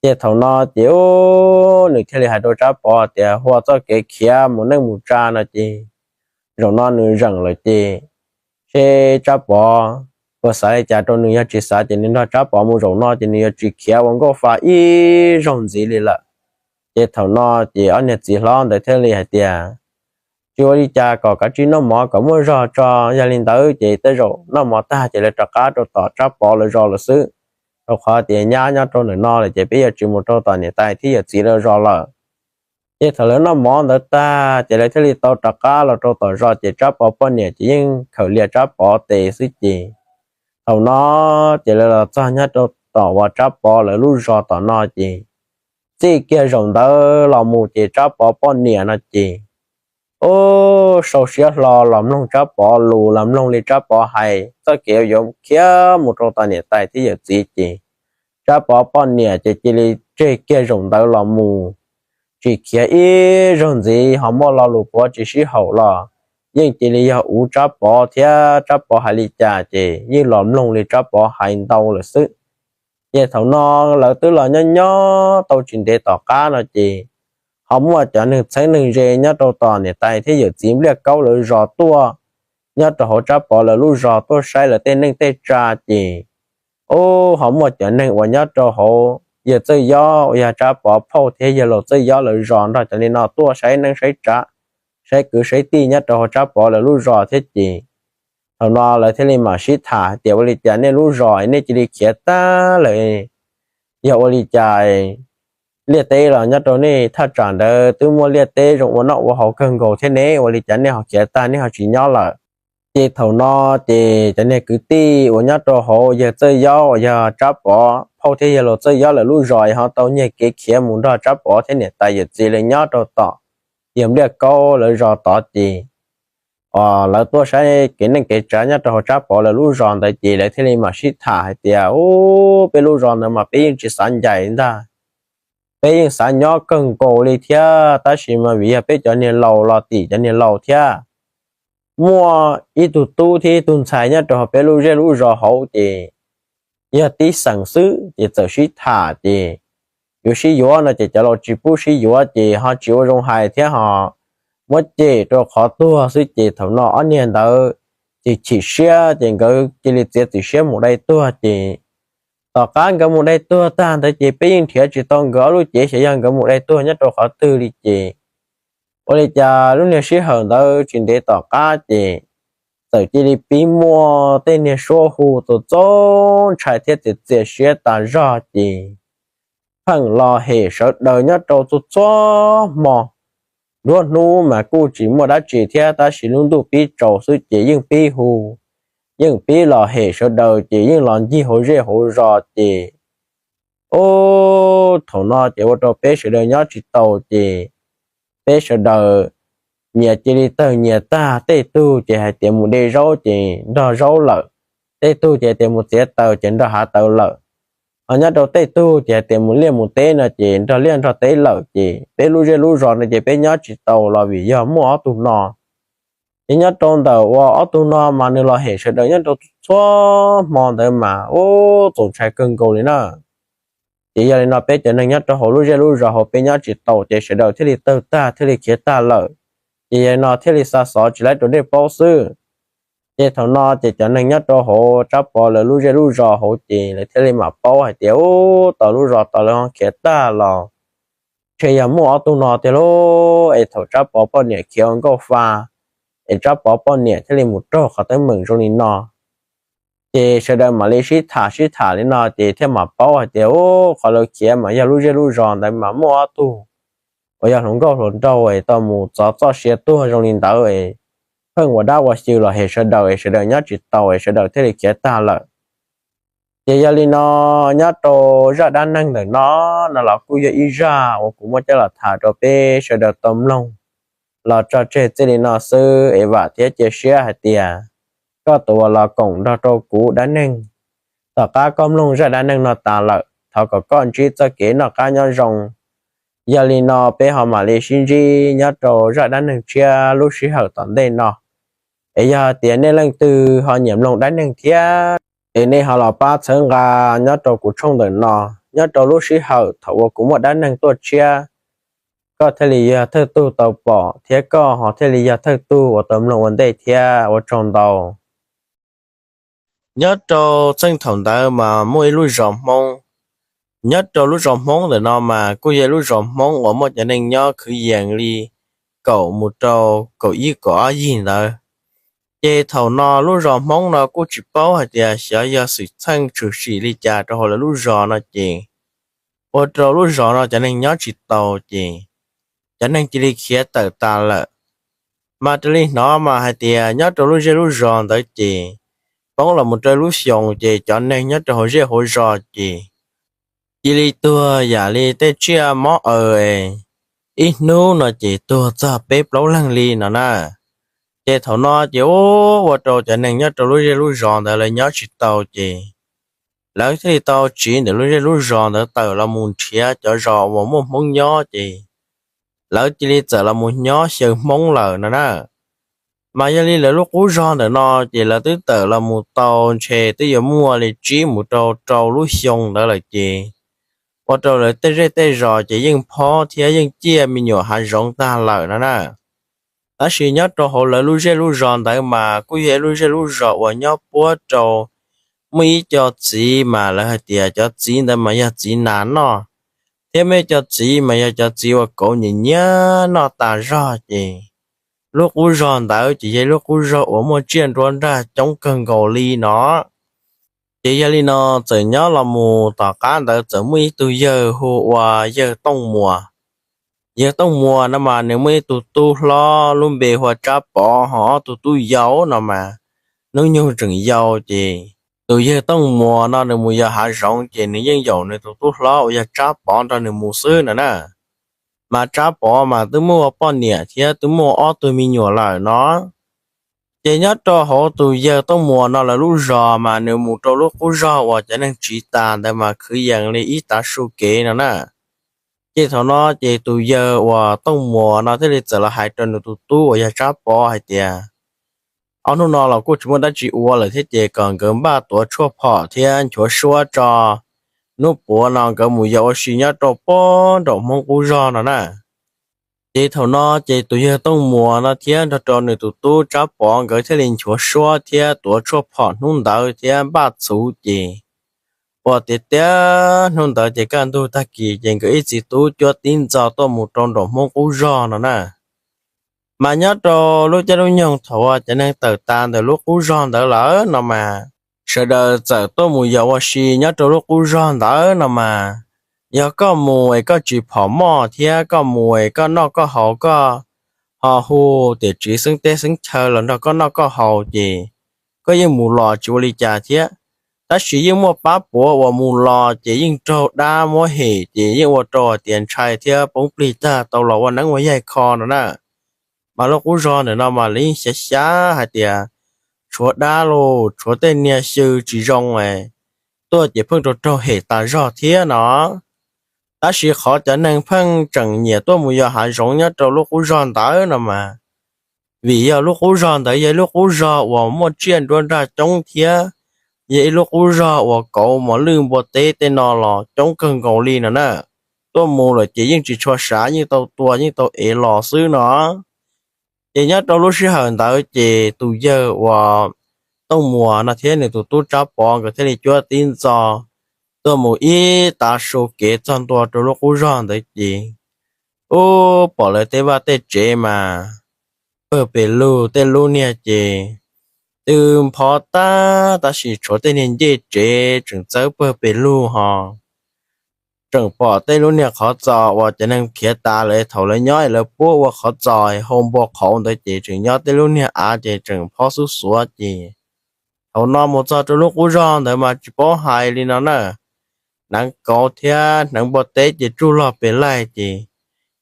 Ces thaum no ces ub, nws thiaj li hais rau Tsab Pov tias hu ua txoj kev khiav mus neej mus tsa no ces zaum no nws zeem lawm ces seb Tsab Pov puas xav li cas rau nws, yog tsis xav ces nws nrog Tsab Pov mus zaum no ces nws yuav tsis khiav ua nkauj fa ib zaug ntxiv li lawm. Ces thaum no ces ob niag txiv hlob ntawd thiaj li hais tias tsis ua li cas, kom kav tsij noj mov kom muaj zog tso, yog li ntawd ces tej zaum noj mov tag ces lawv rov qab rau tom Tsab Pov lawv zos lawm xwb. Rau qhov tias nyab nyob rau ntawm no lawm ces peb yuav tsis mus rau tom niam tais thiab yawm txiv lawv zos lawm. Ces thaum lawv noj mov ntawd tag ces lawv thiaj li tau rov qab los rau tom zos ces Tsab Pov poj niam ces yeej khaws lias Tsab Pov tes xwb ces thaum no ces lawv los txog nyob rau tom uas Tsab Pov lawv lub zos tom no ces txij kiag zaum ntawd los mus ces Tsab Pov poj niam no ces ub, sau siab hlo los mloog Tsab Pov lus, los mloog li Tsab Pov hais txoj kev yuav khiav mus rau tom niam tais thiab yawm txiv ces Tsab Pov poj niam ces cia li tseg kiag zaum ntawd los mus, tsis khiav ib zaug ntxiv, ho muaj lo lus puav tsis sib haum los yeej cia li yog uv Tsab Pov thiab Tsab Pov hais li cas ces yeej los mloog li Tsab Pov hais ntau lawm xwb. Ces thaum no lawv twb los nyob nyob tau tsis ntev tom qab no ces ho muaj cov neeg txheeb neeg ze nyob rau tom niam tais thiab yawm txiv Npliaj Kaub lawv zos tuaj nyob rau hauv Tsab Pov lawv lub zos tuaj saib lawv tej neej tej tsa ces ub, ho muaj cov neeg uas nyob rau hauv yawg Txawj Yob uas yog Tsab Pov phauj thiab yawg laus Txawj Yob lawv zos nrog cov li no tuaj saib neej saib tsa, saib kwv saib tij nyob rau hauv Tsab Pov lawv lub zos thiab ces thaum no lawv thiaj li mam sib tham hais tias ua li cas nej lub zos nej cia li khiav tag lawm, yog ua li cas liaj teb los nyob rau nej thaj tsam ntawd twb muaj liaj teb zoo ua noj ua haus kawg nkaus thiab ne, ua li cas nej ho khiav tag nej ho tsis nyob lawm? Ces thaum no ces cov niag kwv tij uas nyob rau hauv yawg Txawj Yob uas yog Tsab Pov phauj thiab yawg laus Txawj Yob lawv lub zos ho tau nyiag kev khiav mus nrog Tsab Pov thiab niam tais yawm txiv lawv nyob rau tom yawg Npliaj Kaub lawv zos tod ces lawv tuaj saib kev neej kev tsav nyob rau hauv Tsab Pov lawv lub zos ntawd ces lawv thiaj li mam sib tham hais tias ub, peb lub zos ntawd mas peb yeej tsis xav ncaim ntag, peb yeej xav nyob kawg nkaus li thiab tab sis mas vim yog peb cov niag laus los tim cov niag laus thiab muaj ib tug tub thiab ib tug ntxhais nyob rau hauv peb lub zej lub zos hauv ces yog tib xeem xwb ces txawm sib tham ces yuav sib yuav no ces cov laus tsis pub sib yuav ces ho tsis ua zoo hais thiab ho muab cem rau qhov tuag xwb ces thaum no ob niag ntawd ces chim siab ces nkawd cia li txiav txim siab mus dai tuag ces tom qab nkawd mus dai tuag tag ntawd ces peb yeej nrhiav tsis tau nkawd ob lub cev xyov yog nkawd mus dai tuag nyob rau qhov twg li ces ua li cas lub niag sij hawm ntawd tsis ntev tom qab ces txawm cia li pib muaj tej niag suab hu txaus txaus ntshai thiab txias txias siab tas zog ces pheej los hem sawv daws nyob rau txhua txhua hmo. Nruab hnub mas kuj tsis muaj dab tsi thiab tab sis lub ntuj pib tsaus xwb ces yeej pib hu, yeej pib los hem sawv daws ces yeej los ncig hauv zej hauv zos ces ub, thaum no ces ua rau peb sawv daws nyob tsis tau ces peb sawv daws nyias cia li tawg nyias tag, tej tug ces hais tias mus de zaub ces nrog zaub lawm, tej tug ces hais tias mus txiav taws ces nrog hav taws lawm, ho nyob rau tej tug ces hais tias mus liaj mus teb no ces nrog liaj nrog teb lawm ces peb lub zej lub zos no ces peb nyob tsis tau los vim yog muaj ob tug no. Ces nyob rau ntawm uas ob tug no mas nws los hem sawv daws nyob rau txhua hmo ntawd mas ub, txaus ntshai kawg nkaus li na. Ces yog li no peb cov neeg nyob rau hauv lub zej lub zos hauv peb nyob tsis tau ces sawv daws thiaj li tawg tag thiaj li khiav tag lawm. Ces yog li no thiaj li xa xov tsis laib rau dej paub xwb. Ces thaum no ces cov neeg nyob rau hauv Tsab Pov lawv lub zej lub zos hauv ces lawv thiaj li mam paub hais tias ub, tau lub zos tau lawv ho khiav tag los ntshe yog muaj ob tug no tiag lauj. Es thaum Tsab Pov poj niam khiav ua nkauj fa es Tsab Pov poj niam thiaj li mus raug qhov teeb meem zoo li no. Ces sawv daws mam li sib tham sib tham li no ces thiaj mam paub hais tias ub, qhov lawv khiav mas yog lub zej lub zos ntawd mas muaj ob tug uas yog hluas nkauj hluas nraug es tau mus txov txoj sia tuag zoo li ntawd es pheej ua dab ua xyw los hem sawv daws es sawv daws nyob tsis tau es sawv daws thiaj li khiav tag lawm. Ces yog li no nyob rau zaj dab neeg ntawm no, no los kuj yog ib zaj uas kuv muab coj los tham rau peb sawv daws tau mloog los tso tseg txij li no xwb es vam thiab cia siab hais tias koj tus uas los koom nrog rau kuv dab neeg, tom qab koj mloog zaj dab neeg no tas lawm thov kom koj ntsib txoj kev noj qab nyob zoo. Yog li no peb ho mam li sib ntsib nyob rau zaj dab neeg tshiab lub sij hawm tom ntej no. Es yog tias nej leej twg ho nyiam mloog dab neeg thiab es nej ho los pab txhawb nqa nyob rau kuv tshooj ntawm no, nyob rau lub sij hawm thaum uas kuv muaj dab neeg tuaj tshiab, koj thiaj li yog thawj tug tau pom thiab koj ho thiaj li yog thawj tug uas tau mloog ua ntej thiab. Ua tsaug ntau. Nyob rau txheej thaum ntawd mas muaj ib lub zos Hmoob. Nyob rau lub zos Hmoob ntawm no mas kuj yog lub zos Hmoob uas muaj cov neeg nyob kwv yees li kaum mus rau kaum ib kaum ob yig ntawd. Ces thaum no lub zos Hmoob no kuj tsis paub hais tias xyov yog xwm txheej tshwm sim li cas rau hauv lawv lub zos no ces ua rau lub zos no cov neeg nyob tsis tau ces cov neeg cia li khiav tawm tas lawm. Mas raws li hnov mas hais tias nyob rau lub zej lub zos ntawd ces poob los mus rau lub xyoo ces cov neeg nyob rau hauv zej hauv zos ces cia li tuag yam li tej tsiaj mob aws, ib hnub no ces tuag txog peb plaub leeg li no na. Ces thaum no ces ua rau cov neeg nyob rau lub zej lub zos ntawd lawv nyob tsis tau ces lawv thiaj li tau tsiv ntawm lub zej lub zos ntawd tawm los mus nrhiav cov zos uas muaj Hmoob nyob ces lawv cia li txawm los mus nyob xyaw Hmoob lawm no na. Mas yog li lawv lub qub zog ntawm no ces lawv twb tawm los mus tau ntshe twb yuav muaj li tsib mus rau rau lub xyoo ntawd lawm ces ua rau lawv tej zej tej zos ces yeej phob thiab yeej ciaj me nyuam hav zoov tag lawm no na. Tab sis nyob rau hauv lawv lub zej lub zos ntawd mas kuj yog ib lub zej lub zos uas nyob puab rau muaj ib co txiv mas lawv hais tias cov txiv ntawd mas yog txiv nas noj, thiab muaj ib co txiv mas yog cov txiv uas kauv nyiam nyiam noj tas zog ces lub qub zog ntawd ces yog ib lub qub zog uas muaj tsiaj nruab nrag coob kawg nkaus li no. Ces yog li no txawm nyob los mus tom qab ntawd txawm muaj ib tug yawg hu ua yawg Tooj Muas. Yawg Tooj Muas no mas nws muaj ib tug tub hlob lub npe hu ua Tsab Pov ho ob tug tub yau no mas hnub nyoog tseem yau ces tus yawg Tooj Muas no nws mus yos hav zoov ces nws yeej yaum nws tus tub hlob uas yog Tsab Pov nrog nws mus xwb no na. Mas Tsab Pov mas twb muaj poj niam thiab twb muaj ob tug me nyuam lawm no. Ces nyob rau hauv tus yawg Tooj Muas no lawv lub zos mas nws mus rau lub qub zog uas cov neeg tsiv tas ntawd mas kwv yees li ib tav su kev no na. Ces thaum no ces tus yawg uas Tooj Muas no thiaj li txawm los hais rau nws tus tub uas yog Tsab Pov hais tias, ob hnub no los kuj tsis muaj dab tsi ua lawm thiab ces kom nkawd npaj tuav tshuaj phom thiab nchuav suab tso, hnub puav no nkawd mus yos ua si nyob rau puag nraum Hmoob qub zog no na. Ces thaum no ces tus yawg Tooj Muas no thiab nrog rau nws tus tub Tsab Pov nkawd thiaj li nchuav suab thiab tuav tshuaj phom hnub ntawd thiab npaj txhuv ces ua tiav tiav hnub ntawd ces kaj ntug tag kis ces nkawd ib txiv tub cuab tib ntxo tuaj mus rau nraum Hmoob qub zog no na. Mas nyob rau lub caij lub nyoog thaum uas cov neeg tawm tas ntawm lub qub zog ntawd lawm no mas, sawv daws txawm tuaj mus yos ua si nyob rau lub qub zog ntawd no mas, yog koj mus es koj tsis phom moj thiab koj mus es koj noj koj haus koj ho hu tiam tsiv xeeb teb xeeb chaw los nrog koj noj koj haus ces koj yeej mus los tsis ua li cas thiab. Tab sis yeej muaj pab puav uas mus los ces yeej raug dab muab hem ces yeej ua rau hais tias ntshai thiab poob plig tag tau los ua neeb ua yaig kho no na. Mas lub qub zog ntawm no mas lawv yeej xyav xyav hais tias tshuav dab los tshuav tej niag xyw tsis zoo tuaj ces pheej raug raug hem tas zog thiab no. Tab sis qhov cov neeg pheej tseem nyiam tuaj mus yos hav zoov nyob rau lub qub zog ntawd no mas, vim yog lub qub zog ntawd yog ib lub qub zog uas muaj tsiaj nruab nrag coob thiab yog ib lub qub zog uas kauv mos lwj npua teb tej no los coob kawg nkaus li no na. Tuaj mus lawm ces yeej tsis tshua sav, yeej tau tua yeej tau ev los xwb no. Ces nyob rau lub sij hawm ntawd ces tus yawg uas Tooj Muas no thiab nws tus tub Tsab Pov nkawd thiaj li cuab tib ntxo tuaj mus ib tav su kev txog ntua rau lub qub zog ntawd ces, ub, pom lawv tej vaj tej tsev mas pawg pes lug, tej lub niag ces twb npho tag tab sis tshuav tej niag ncej tsev tseem txawb pawg pes lug ho. Tseem pom tej lub niag qhov txos uas cov neeg khiav tas lawm thaum lawv nyob es lawv puab ua qhov txos hau npua qhauv ntawd ces tseem nyob tej lub niag av ces tseem phob xub xuav ces thaum no mus txog rau lub qub zog ntawd mas tsis paub hais li no na. Hneev kauv thiab hneev npua teb ces tsuj log pes laig ces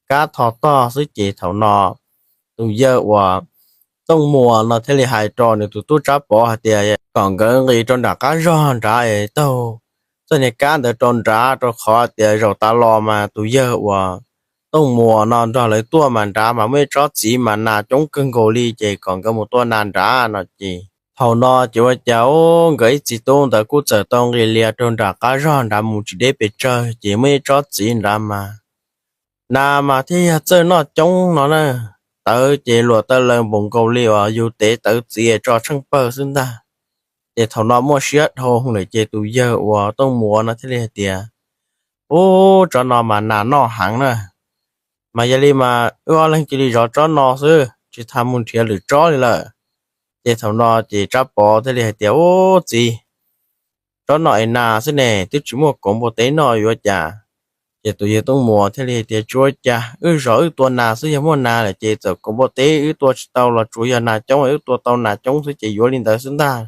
kab tho tog xwb ces thaum no tus yawg uas Tooj Muas no thiaj li hais rau nws tus tub Tsab Pov hais tias kom nkawd nqis rau nram qab zog nrad es taug txoj niag kab ntawd rau nrad, rau qhov tias zaum tas los mas tus yawg uas Tooj Muas no nrog lawv tuaj mas nrad mas muaj ib tsob txiv mas nas coob kawg nkaus li ces kom nkawd mus tua nas nrad no ces thaum no ces ua cas nkawd ib txiv tub ntawd kuj txawm tau nqis lias rau nram qab zog nrad mus tsis deb pes tsawg ces muaj ib tsob txiv nrad mas nas mas thiaj yog txawj noj coob no na. Tawv ces luam taw laws npaum nkaus li uas yus tev tawv txiv tso tsheej pawg xwb ntag. Ces thaum no muaj siab dhau lawm ces tus yawg uas Tooj Muas no thiaj li hais tias, ub, tsob no mas nas noj heev na, mas yog li mas wb ob leeg cia li zov tsob no xwb tsis tas mus nrhiav lwm tsob li lawm. Ces thaum no ces Tsab Pov thiaj li hais tias, Ub txiv, tsob no es nas xwb ne, twb tsis muaj kauv npua teb noj yuav cas? Ces tus yawg Tooj Muas thiaj li hais tias, Tsis ua cas, wb zov wb tua nas xwb, yog muaj nas lawm ces txawm kauv npua teb wb tua tsis tau los tsuas yog nas coob, wb tua tau nas coob xwb ces yuav li ntawd xwb ntag.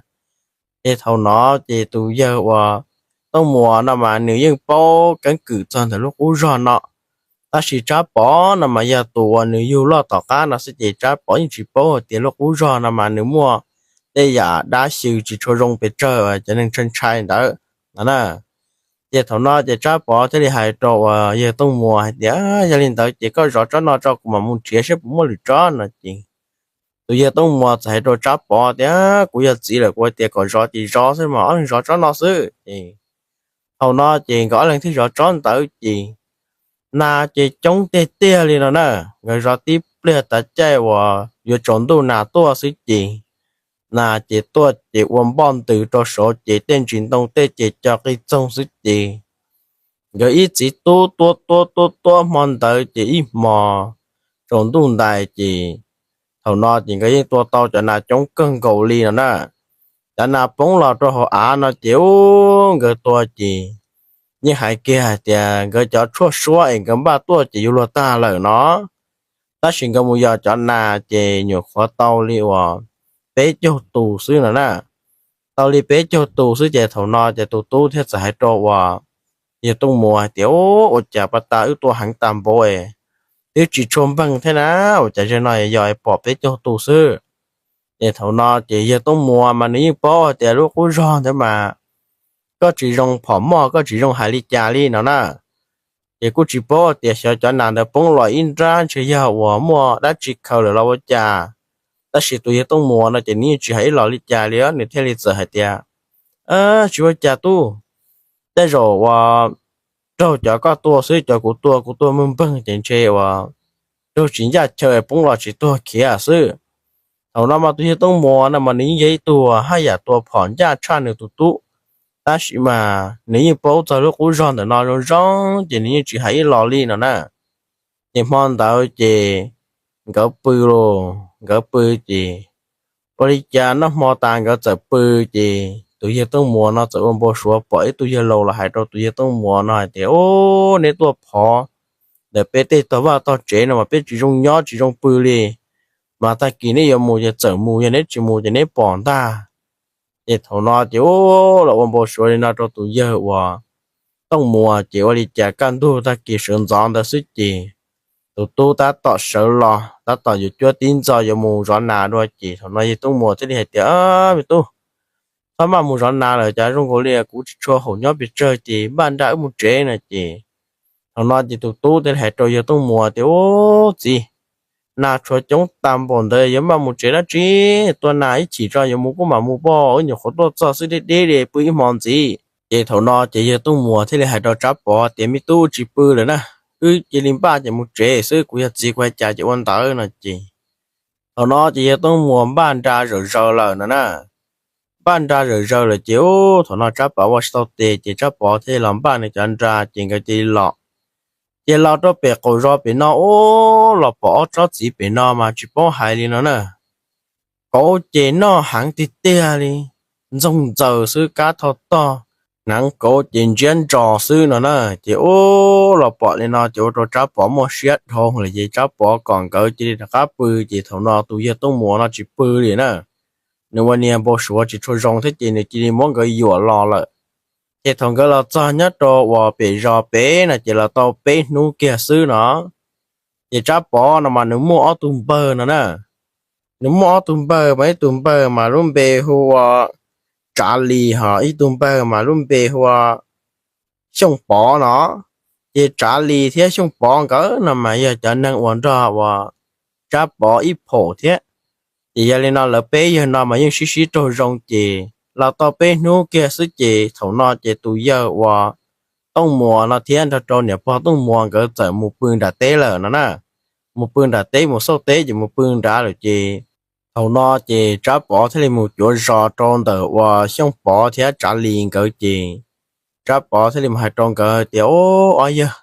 Ces thaum no ces tus yawg uas Tooj Muas no mas nws yeej paub keeb kwm txog ntawm lub qub zog no, tab sis Tsab Pov no mas yog tus uas nws yug loj tom qab no xwb ces Tsab Pov yeej tsis paub hais tias lub qub zog no mas nws muaj tej yam dab xyw tsis tshua zoo pes tsawg cov neeg ntshai ntshai ntawd no na. Ces thaum no ces Tsab Pov thiaj li hais rau uas yawg Tooj Muas hais tias, Yog li ntawd ces koj zov tsob no tso kuv mam mus nrhiav saib puas muaj lwm tsob no ces tus yawg Tooj Muas txawm hais rau Tsab Pov tias, Kuv yog txiv lawm, kuv hais tias kom zov ces zov xwb mas, ob leeg zov tsob no xwb. Ces thaum no ces nkawd ob leeg thiaj zov tsob ntawd ces nas ces coob tiag tiag li no na. Nkawd zov tib pliag tav caij uas yuav tsaus ntuj nas tuaj xwb ces nas ces tuaj ces ua npoj ntws rau saud ces tej ntsis ntoo tej ces co qis txoog xwb ces nkawd ib txiv tub tuab tuab tuab tuab hmo ntawd ces ib hmos tsaus ntuj ntais ces thaum no ces nkawd yeej tua tau cov nas coob kawg nkaus li no na. Cov nas poob los rau hauv av no ces ub nkawd tua ces yeej hais kiag hais tias nkawd cov tshuaj suab es nkawd npaj tuaj ces yuav luag tag lawm no. Tab sis nkawd mus yos cov nas ces nyuam qhuav tau li uas peb caug tus xwb no na. Tau li peb caug tus xwb ces thaum no ces tus tub thiaj txawm hais rau uas yawg Tooj Muas hais tias, Ub, ua cas pas tas wb tua heev tas npaum es twb tsis tshua npeeg thiab na, ua cas zaum no yog pom peb caug tus xwb? Ces thaum no ces yawg Tooj Muas mas nws yeej paub hais tias lub qub zog ntawd mas koj tsis zoo phom moj, koj tsis zoo hais li cas li no na. Ces kuj tsis paub tias xyov cov nas ntawd poob los ib nrab ntshe yog uas muaj dab tsi khaws lawm los ua cas. Tab sis tus yawg Tooj Muas no ces nws yeej tsis hais ib los li cas li, nws thiaj li txawm hais tias, Tsis ua cas tub, tej zaum uas raug cov koj tua xwb, cov kuv tua kuv tua npeeg npeeg ces ntshe uas raug tsis ncaj chaw poob los tsis tuag khiav xwb. Thaum no mas tus yawg Tooj Muas no mas nws yeej yog ib tug haj yam tua phom ncaj tshaj nws tus tub, tab sis mas nws yeej paub txog lub qub zog ntawm no zoo zoo ces nws yeej tsis hais ib los li no na. Ces hmo ntawd ces nkawd pw los, nkawd pw ces ua li cas noj hmo tas nkawd txawm pw ces tus yawg Tooj Muas no txawm ua npau suav pom ib tug yawg laus los hais rau tus yawg Tooj Muas no hais tias, Ub, neb tuaj phov ntawm peb tej tog vaj tog tsev no mas peb tsis zoo nyob tsis zoo pw li, mas tag kis neb yuav mus ces txawm mus, yog neb tsis mus ces neb pom ntag. Ces thaum no ces ub los ua npau suav li no rau tus yawg uas Tooj Muas ces ua li cas kaj ntug tag kis sawv ntxov ntawd xwb ces tus tub tab tom sawv los tab tom yuav cuab tib ntxo yuav mus zov nas dua ces thaum no yawg Tooj Muas thiaj li hais tias, Me tub, txhob maj mus zov nas lawm, cas zoo nkaus li kuv tsis tshua haum nyob pes tsawg ces npaj nra wb mus tsev no ces thaum no ces tus tub thiaj li hais rau yawg Tooj Muas tias, Ub txiv, nas tshuav coob tas npaum ntawd yuav maj mus tsev dab tsi? Tua nas ib chim tso yuav mus kuj mam mus pob, wb nyuam qhuav tuaj txog xwb deb deb li pw ib hmo ntxiv. Ces thaum no ces yawg Tooj Muas thiaj li hais rau Tsab Pov tias, Me tub, tsis pw lawm na, wb cia li npaj ces mus tsev xwb, kuv yog txiv kuv hais cas ces ua ntawd no ces thaum no ces yawg Tooj Muas npaj nra zawm zaws lawm no na. Npaj nra zawm zaws lawm ces ub thaum no Tsab Pov ua tsis tau tes ces Tsab Pov thiaj li los npaj nws cov nra ces nkawd cia li los. Ces los rau pem qaum zos pem no ub los pom ob tsob txiv pem no mas tsis paub hais li no na. Kauv ces noj heev tiag tiag li, ntxoog ntxaws xwb kab thau tog, hneev kauv ces ntsiab ntsos xwb no na. Ces ub los pom li no ces ua rau Tsab Pov muaj siab dhau lawm ces Tsab Pov kom nkawd cia li rov qab pw ces thaum no tus yawg Tooj Muas no tsis pw li na. Nws ua niag npau suav tsis tshua zoo thiab ces nws cia li muab nkawd yuam los lawm. Ces thaum nkawd los txog nyob rau uas pem zos pem no ces los tau peb hnub kiag xwb no, ces Tsab Pov no mas nws muaj ob tug npawg no na. Nws muaj ob tug npawg mas ib tug npawg mas lub npe hu ua Tsav Lis, ho ib tug npawg mas lub npe hu ua Xyooj Pov no. Ces Tsav Lis thiab Xyooj Pov nkawd no mas yog cov neeg uas nrog uas Tsab Pov ib phaum thiab. Ces yog li no lawv peb yawg no mas yeej sib sib raug zoo ces los tau peb hnub kiag xwb ces thaum no ces tus yawg uas Tooj Muas no thiab nrog rau niam pog Tooj Muas nkawd txawm mus pw nram teb lawm no na. Mus pw nram teb, mus xauj teb ces mus pw nrad lawm ces thaum no ces Tsab Pov thiaj li mus cuav zos rau ntawm uas Xyooj Pov thiab Tsav Lis nkawd ces Tsab Pov thiaj li mus hais rau nkawd tias, Ob yawg,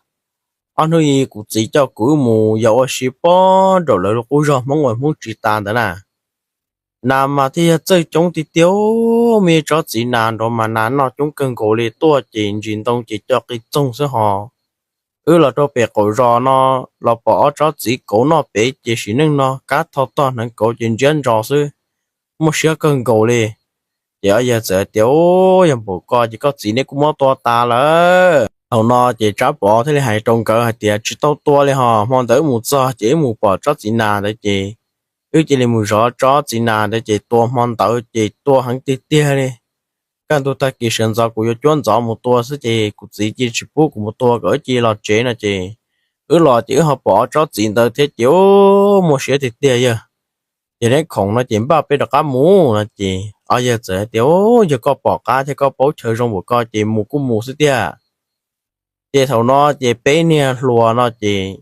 ob hnub i kuv txiv coj kuv wb mus yos ua si pob nraum lawv lub qub zog Hmoob uas Hmoob tsis tas ntawd na. Nas mas thiaj yog txawj coob tiag tiag, muaj ib tsob txiv nas nrov mas nas noj coob kawg nkaus li, tuaj ces ntsis ntoo ces co qis txoog xwb hos. Wb los rau pem qaum zos no los pom ob tsob txiv kauv noj pem ces sim neej no kab tho tog hneev kauv ces ntsiab ntso xwb, muaj siab kawg nkaus li. Ces ob yawg txawm tias, Yog npaum ko ces koj txiv neb kuj muab tua tas lawm. Thaum no ces Tsab Pov thiaj li hais rau nkawd hais tias, Tsis tau tua li hos, hmo ntawd wb mus txog ces wb mus pom tsob txiv nas ntawd ces wb cia li mus zov tsob txiv nas ntawd ces tua hmo ntawd ces tua heev tiag tiag li. Kaj ntug tag kis sawv ntxov kuv yuav cuab ntxov mus tua xwb ces kuv txiv cia tsis pub kuv mus tua, kom wb cia li los tsev no ces wb los ces wb ho pom ob tsob txiv ntawd thiab ces muaj siab tiag tiag yawg. Ces neb khoom no ces npaj peb rov qab mus no ces ob yawg txawm tias, Yog koj pom qab thiab koj paub chaw zoo npaum ko ces mus kuj mus xwb tiag. Ces thaum no ces peb niag hluas no ces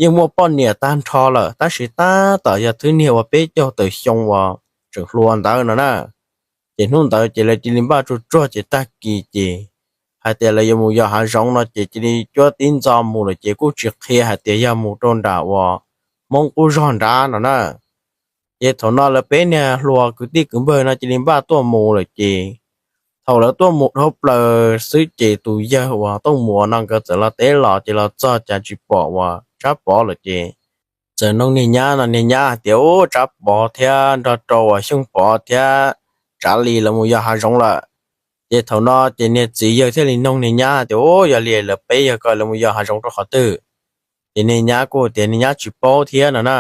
yeej muaj poj niam tag nrho lawm, tab sis tab tom yog thwb niag uas peb caug tawm xyoo uas tseem hluas ntawd no na. Ces hnub ntawd ces lawv cia li npaj tsuag tsuag ces tag kis ces hais tias lawv yuav mus yos hav zoov no ces cia li cuab tib ntxo mus lawm ces kuj tsis qhia hais tias yog mus rau nram uas Hmoob qub zog nrad no na. Ces thaum no lawv peb niag hluas kwv tij kwv npawg no cia li npaj tuaj mus lawm ces thaum lawv tuaj mus dhau plaws xwb ces tus yawg uas Tooj Muas no nkawd txawm los teb los ces los txog cas tsis pom uas Tsab Pov lawm ces txawm noog niag nyab no, niag nyab hais tias, Ub, Tsab Pov thiab nrog rau uas Xyooj Pov thiab Tsav Lis lawv mus yos hav zoov lawm. Ces thaum no ces niag txiv yawg thiaj li noog niag nyab tias, Ub, yog li lawv peb yawg ko lawv mus yos hav zoov rau qhov twg? Ces niag nyab kuj tias niag nyab tsis paub thiab no na.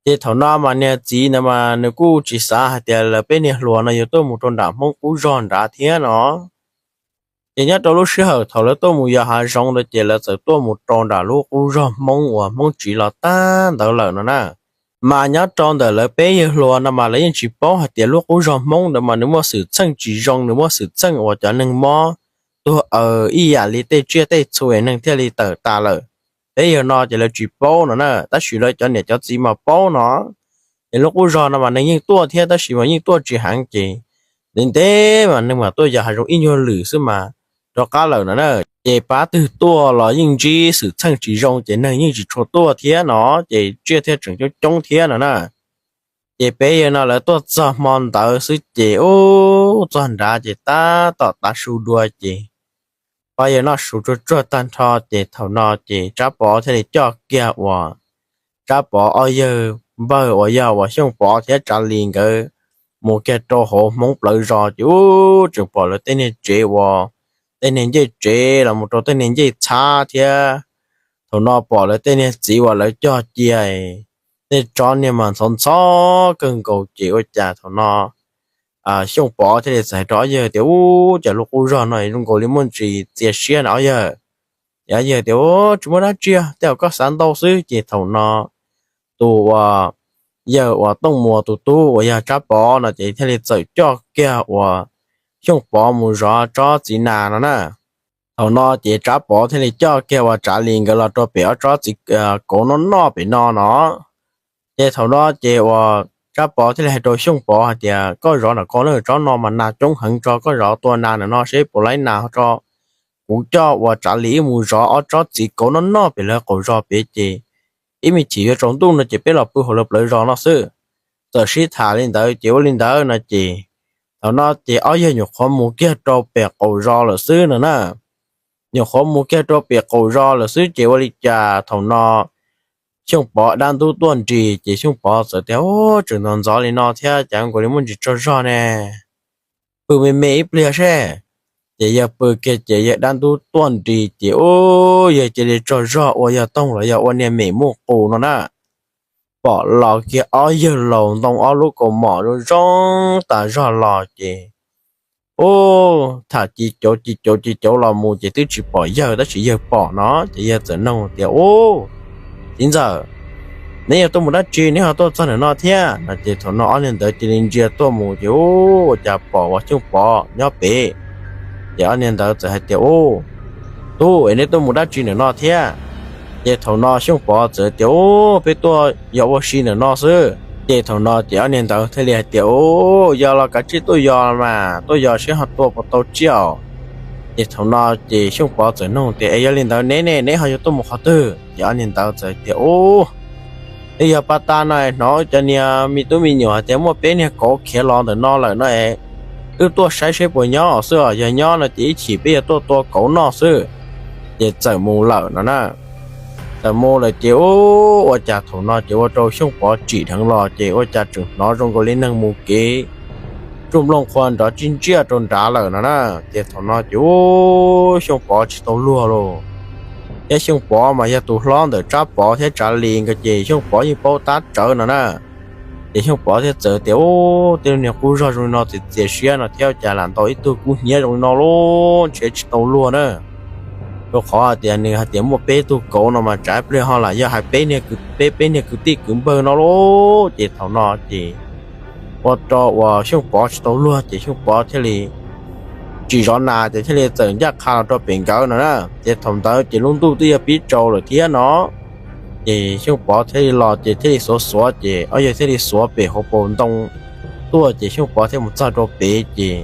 Ces thaum no mas niag txiv ntawd mas nws kuj tsis xav hais tias lawv peb niag hluas no yuav tuaj mus rau nram Hmoob qub zog nrad thiab no. Ces nyob rau lub sij hawm thaum lawv tuaj mus yos hav zoov ntawd ces lawv txawm tuaj mus rau nram lub qub zog Hmoob uas Hmoob tsiv los tag ntawd lawm no na. Mas nyob rau ntawm lawv peb yawg hluas no mas lawv yeej tsis paub hais tias lub qub zog Hmoob ntawd mas nws muaj xwm txheej tsis zoo, nws muaj xwm txheej uas cov neeg mob tuag aws ib yam li tej tsiaj tej txhu es neeg thiaj li tawm tas lawm. Peb yawg no ces lawv tsis paub no na, tab sis lawv cov niam cov txiv mas paub no. Ces lub qub zog no mas neeg yeej tuaj thiab tab sis mas yeej tuaj tsis heev ces ntev ntev mas neeg mam tuaj yos hav zoov ib nyuag lwm xwb mas rov qab lawm no na. Ces pab twg tuaj los yeej ntsib xwm txheej tsis zoo ces neeg yeej tsis tshua tuaj thiab no, ces tsiaj thiaj tseem coob coob thiab no na. Ces peb yawg no lawv tuaj txog hmo ntawd xwb ces ub txog nrad ces tab tom tav su dua ces pab yawg noj su tsuag tsuag tag nrho ces thaum no ces Tsab Pov thiaj li coj kiag uas Tsab Pov ob yawg npawg uas yog uas Xyooj Pov thiab Tsav Lis nkawd mus kiag rau hauv Hmoob plawv zos ces ub tseem pom lawv tej niag tsev uas tej niag ncej tsev los mus rau tej niag ncej txhab thiab. Thaum no pom lawv tej niag txiv uas lawv cog cia tej tsob niag mas ntxhov ntxhov kawg nkaus ces ua cas thaum no Xyooj Pov thiaj li txawm hais rau ob yawg tias, Ub, cas lub qub zog no zoo nkaus li muaj ntsis txias siab na ob yawg. Ces ob yawg tias, Ub, tsis muaj dab tsi, tej zaum koj xav ntau xwb. Ces thaum no tus uas yawg uas Tooj Muas tus tub uas yog Tsab Pov no ces thiaj li txawm coj kiag uas Xyooj Pov mus zov tsob txiv nas no na. Thaum no ces Tsab Pov thiaj li coj kiag uas Tsav Lis nkawd los rau pem ob tsob txiv kauv noj noj pem no no. Ces thaum no ces uas Tsab Pov thiaj li hais rau Xyooj Pov hais tias, Koj zov nram ko na, tsob no mas nas coob heev, tso koj zov tua nas ntawm no seb puas laib nas tso. Kuv coj uas Tsav Lis wb mus zov ob tsob txiv kauv noj noj pem lawv qaum zos pem ces ib me chim yuav tsaus ntuj no ces peb los pw hauv lawv plawv zos no xwb. Txawm sib tham li ntawd ces ua li ntawd no ces thaum no ces ob yawg nyuam qhuav mus kiag rau pem qaum zos lawm xwb no na. Nyuam qhuav mus kiag rau pem qaum zos lawm xwb ces ua li cas thaum no Xyooj Pov dab ntub tuaj nris ces Xyooj Pov txawm tias, Ub, tseem ntxov ntxov li no thiab cas nkaus li muaj ntsis tsaug zog ne. Pw me me ib pliag seb. Ces yawg pw kiag ces yawg dab ntub tuaj nris ces ub, yawg cia li tsaug zog ua yog toog los yog ua niag mem muj qus no na. Pom los kiag ob yawg laus ntoo ob lub kaus mom zoo zoo tas zog los ces ub, tham ci cauv ci cauv ci cauv los mus ces twb tsis pom yawg tab sis yawg pom no ces yawg txawm nug tias, Ub, txiv ntxawm, neb yog tuaj mus dab tsi neb ho tuaj txog ntawm no thiab? No ces thaum no ob niag ntawd cia li ntsia tuaj mus ces ub, ua cas pom uas Xyooj Pov nyob pem. Ces ob niag ntawd txawm hais tias, Ub, tub, es neb tuaj mus dab tsi ntawm no thiab? Ces thaum no Xyooj Pov txawm tias, Ub, peb tuaj yos ua si ntawm no xwb. Ces thaum no ces ob niag ntawd thiaj li hais tias, Ub, yog los kav tsij tuaj yos mas, tuaj yos seb ho tua puas tau tsiaj os. Ces thaum no ces Xyooj Pov txawm nug tias, Es yog li ntawd neb ne, neb ho yuav tuaj mus qhov twg? Ces ob niag ntawd txawm tias, Ub, Twb yog pab tab no hnov cov niag me tub me nyuam hais tias muaj peb niag kauv khiav los ntawm no lawm no es, wb tuaj saib seb puas nyob xwb os, yog nyob no ces ib chim peb yuav tuaj tua kauv noj xwb. Ces txawm mus lawm no na. Txawm mus lawm ces ua cas thaum no ces ua rau Xyooj Pov tsim dheev los ces ua cas tseem hnov zoo nkaus li neeg mus kev tsuj nplooj qhuav nrov tsib ntsiaj rau nrad lawm no na. Ces thaum no ces ua Xyooj Pov tsis tau luag lauj. Thiab Xyooj Pov mas yog tus hlob ntawm Tsab Pov thiab Tsav Lis nkawd ces Xyooj Pov yeej paub tab tsawv no na. Ces Xyooj Pov thiaj txawm tias, Ub, tej niag qub zog zoo li no txias txias siab no thiab cas lam ntaus ib tug kub hnyiab zoo li no lauj, ntshe tsis tau luag na. Rau qhov hais tias nws hais tias muaj peb tug kauv no mas tsam ib pliag ho lam yog hais peb niag kwv, peb peb niag kwv tij kwv npawg no lauj. Ces thaum no ces ua rau uas Xyooj Pov tsis tau luag ces Xyooj Pov thiaj li tsis zov nas ces thiaj li txawm ncaj qha los rau pem nkawd no na. Ces thaum ntawd ces lub ntuj twb yuav pib tsaus lawm thiab no. Ces Xyooj Pov thiaj li los ces thiaj li xuav xuav ces ob yawg thiaj li xuav pem hauv paus ntoo tuaj ces Xyooj Pov thiaj mus txog rau pem ces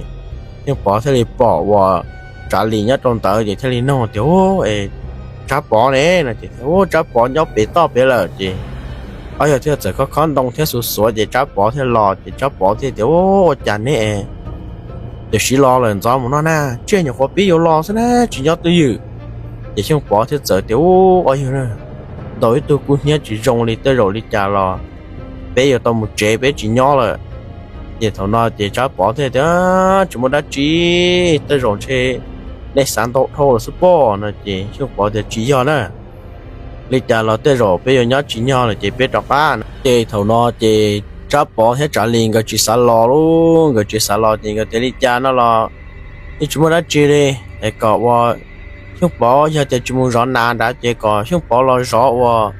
Xyooj Pov thiaj li pom uas Tsav Lis nyob rau ntawd ces thiaj li nug tias, Ub, Tsab Pov ne? No ces, Ub, Tsab Pov nyob pem toj pem lawm. Ces ob yawg thiaj txawm khob khob ntoo thiab xuav xuav ces Tsab Pov thiaj los ces Tsab Pov thiaj tias, Ub, ua cas neb tiam sis los lawm ntxov mus no na, tsiaj nyuam qhuav pib yuav los xwb na, tsis nyob twj ywm. Ces Xyooj Pov thiaj txawm tias, Ub, ob yawg na, ntaus ib tug kub hnyiab tsis zoo li, tej zaum li cas los peb yuav tau mus tsev, peb tsis nyob lawm. Ces thaum no ces Tsab Pov thiaj tias, Tsis muaj dab tsi, tej zaum ntshe nej xav ntau dhau lawm xwb pob. No ces Xyooj Pov tias, Tsis yog na, li cas los tej zaum peb yuav nyob tsis nyog lawm ces peb rov qab. Ces thaum no ces Tsab Pov thiab Tsav Lis nkawd tsis xav los lauj, nkawd tsis xav los ces nkawd tias, Li cas no los yeej tsis muaj dab tsi li, es kom uas Xyooj Pov yog tias tsis mus zov nas nrad ces kom Xyooj Pov los zov uas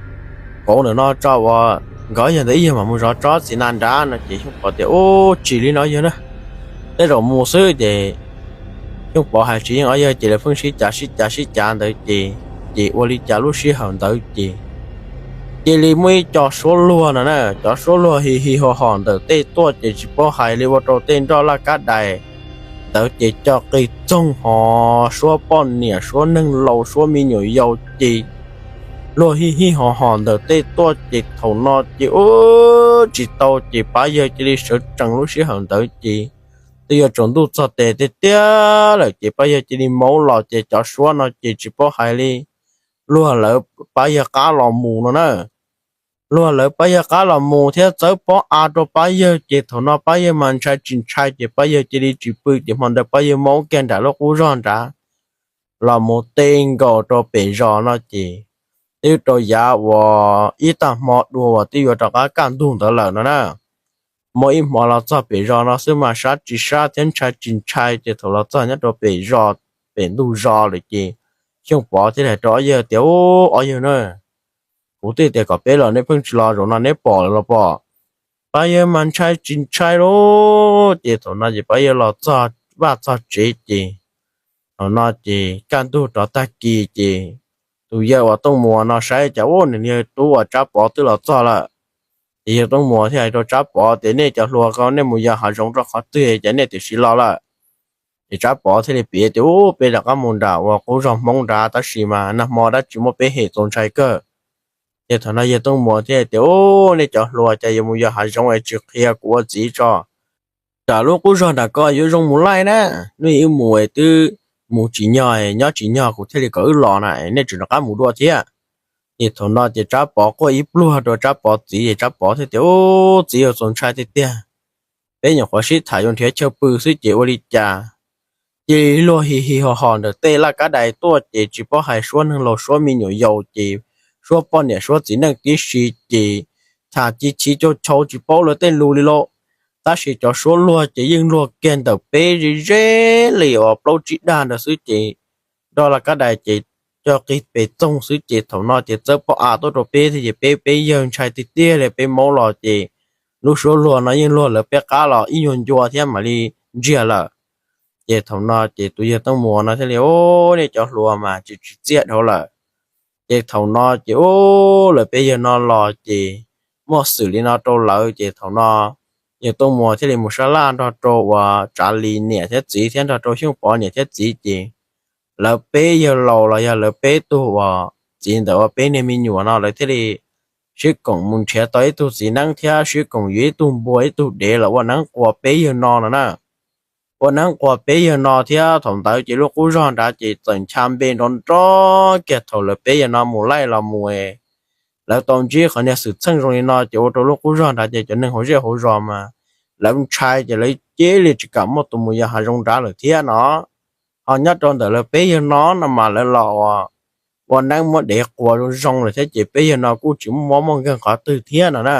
kauv ntawm no tso uas nkawd yog ntawd ib yawg mam mus zov tsob txiv nas nrad. No ces Xyooj Pov tias, Ub, tsis li no yawg na, tej zaum mus xwb. Ces Xyooj Pov hais tsis yeej ob yawg ces lawv pheej sib cav sib cav sib cav ntawd ces, ces ua li cas lub sij hawm ntawd ces cia li muaj ib co suab luag no na, cov suab luag hi hi ho ho ntawm tej tuaj ces tsis paub hais li ua rau tej nroj laj kab dais ntawd ces co qis txoog ho, suab poj niam suab neeg laus suab me nyuam yaus ces luag hi hi ho ho ntawm tej tuaj ces thaum no ces ub tsis tau ces pab yawg cia li sawv tsees lub sij hawm ntawd ces twb yuav tsaus ntuj txog tes tiag tiag lawm ces pab yawg cia li maub los ces cov suab no ces tsis paub hais li luag lawv pab yawg qab los mus no na. Luag lawv pab yawg qab los mus thiab txawb pob av rau pab yawg ces thaum no pab yawg mas ntshai tsis ntshai ces pab yawg cia li tsis pw ces hmo ntawd pab yawg maub kiag nram lub qub zog nrad los mus teb nkaus rau pem zos no ces twb rau yav uas ib tag hmo dua uas twb yuav rov qab kaj ntug ntawd lawm no na. Muaj ib hmo los txog pem zos no xwb mas sab tsis sab thiab ntshai tsis ntshai ces thaum los txog nyob rau pem zos, pem ntug zos lawm ces Xyooj Pov thiaj li hais rau ob yawg tias, Ub, ob yawg na, kuv twb tias kom peb los nej pheej tsis los, zaum no neb pom lawm los pom. Pab yawg mas ntshai tsis ntshai lauj. Ces thaum no ces pab yawg los txog vaj txog tsev ces thaum no ces kaj ntug rov tag kis ces tus yawg uas Tooj Muas no saib cas ub nws niag tub uas Tsab Pov twb los txog lawm. Ces yawg Tooj Muas thiaj hais rau Tsab Pov tias, Nej cov hluas ko nej mus yos hav zoov rau qhov twg ces nej tiam sis los lawm? Ces Tsab Pov thiaj li piav tias, Ub, peb rov qab mus nram uas qub zog Hmoob nrad tab sis mas nag hmo dab tsi muab peb hem txaus ntshai kawg. Ces thaum no yawg Tooj Muas thiaj tias, Ub, nej cov hluas cas yuav mus yos hav zoov es tsis qhia kuv ua txiv tso. Nram lub qub zog nram ko yuav zoo mus laij na, nej wb mus es twb mus tsis nyog, nyob tsis nyog kuv thiaj li kom wb los na, nej tseem rov qab mus dua thiab. Ces thaum no ces Tsab Pov quaj ib pluag rau Tsab Pov txiv ces Tsab Pov thiaj tias, Ub, txiv, yuav txaus ntshai tiag tiag. Peb nyuam qhuav sib tham yuav nrhiav chaw pw xwb ces ua li cas cia li luag hi hi ho ho ntawm tej laj kab dais tuaj ces tsis paub hais suab neeg laus suab me nyuam yaus ces suab poj niam suab txiv neej tib si ces tham ci chiv cau chau tsis paub lawv tej lus li lauj. Tab sis cov suab luag ces yeej luag kiag ntawm peb ze ze li uas plaub tsib dag ntawd xwb ces nroj laj kab dais ces co qis pes txoog xwb ces thaum no ces txawb pob av tuaj rau peb thiab ces peb peb yawg ntshai tiag tiag li, peb maub los ces lub suab luag no yeej luag lawv peb qab los ib nyuag ncua thiab mam li ntsiag lawm. Ces thaum no ces tus yawg Tooj Muas no thiaj li, Ub, nej cov hluas mas tsis tsim txiaj dhau lawm. Ces thaum no ces ub lawv peb yawg no los ces muaj xwm li no rau lawv ces thaum no yawg Tooj Muas thiaj li mus sab laj nrog rau uas Tsav Lis niam thiab txiv thiab nrog rau Xyooj Pov niam thiab txiv ces lawv peb yawg laus los yog lawv peb tug uas txiv ntawm uas peb niag me nyuam no lawv thiaj li sib koom mus nrhiav tau ib tug txiv neeb thiab sib koom yuav ib tug npua ib tug dev los ua neeb quas peb yawg no no na. Ua neeb quas peb yawg no thiab thaum ntawd ces lub qub zog nrad ces txawm ncha npe nrov nrov kiag thaum lawv peb yawg no mus laij los mus. Lawv tau ntsib qhov niag xwm txheej zoo li no ces ua rau lub qub zog nrad ces cov neeg hauv zej hauv zos mas lawv ntshai ces lawv cia li tsis kam muaj tus mus yos hav zoov nrad lawm thiab no. Ho nyob rau ntawm lawv peb yawg no no mas lawv los ua neeb muab dev quas zoo zoo lawm thiab ces peb yawg no kuj tsis muaj mob muaj nkeeg qhov twg thiab no na.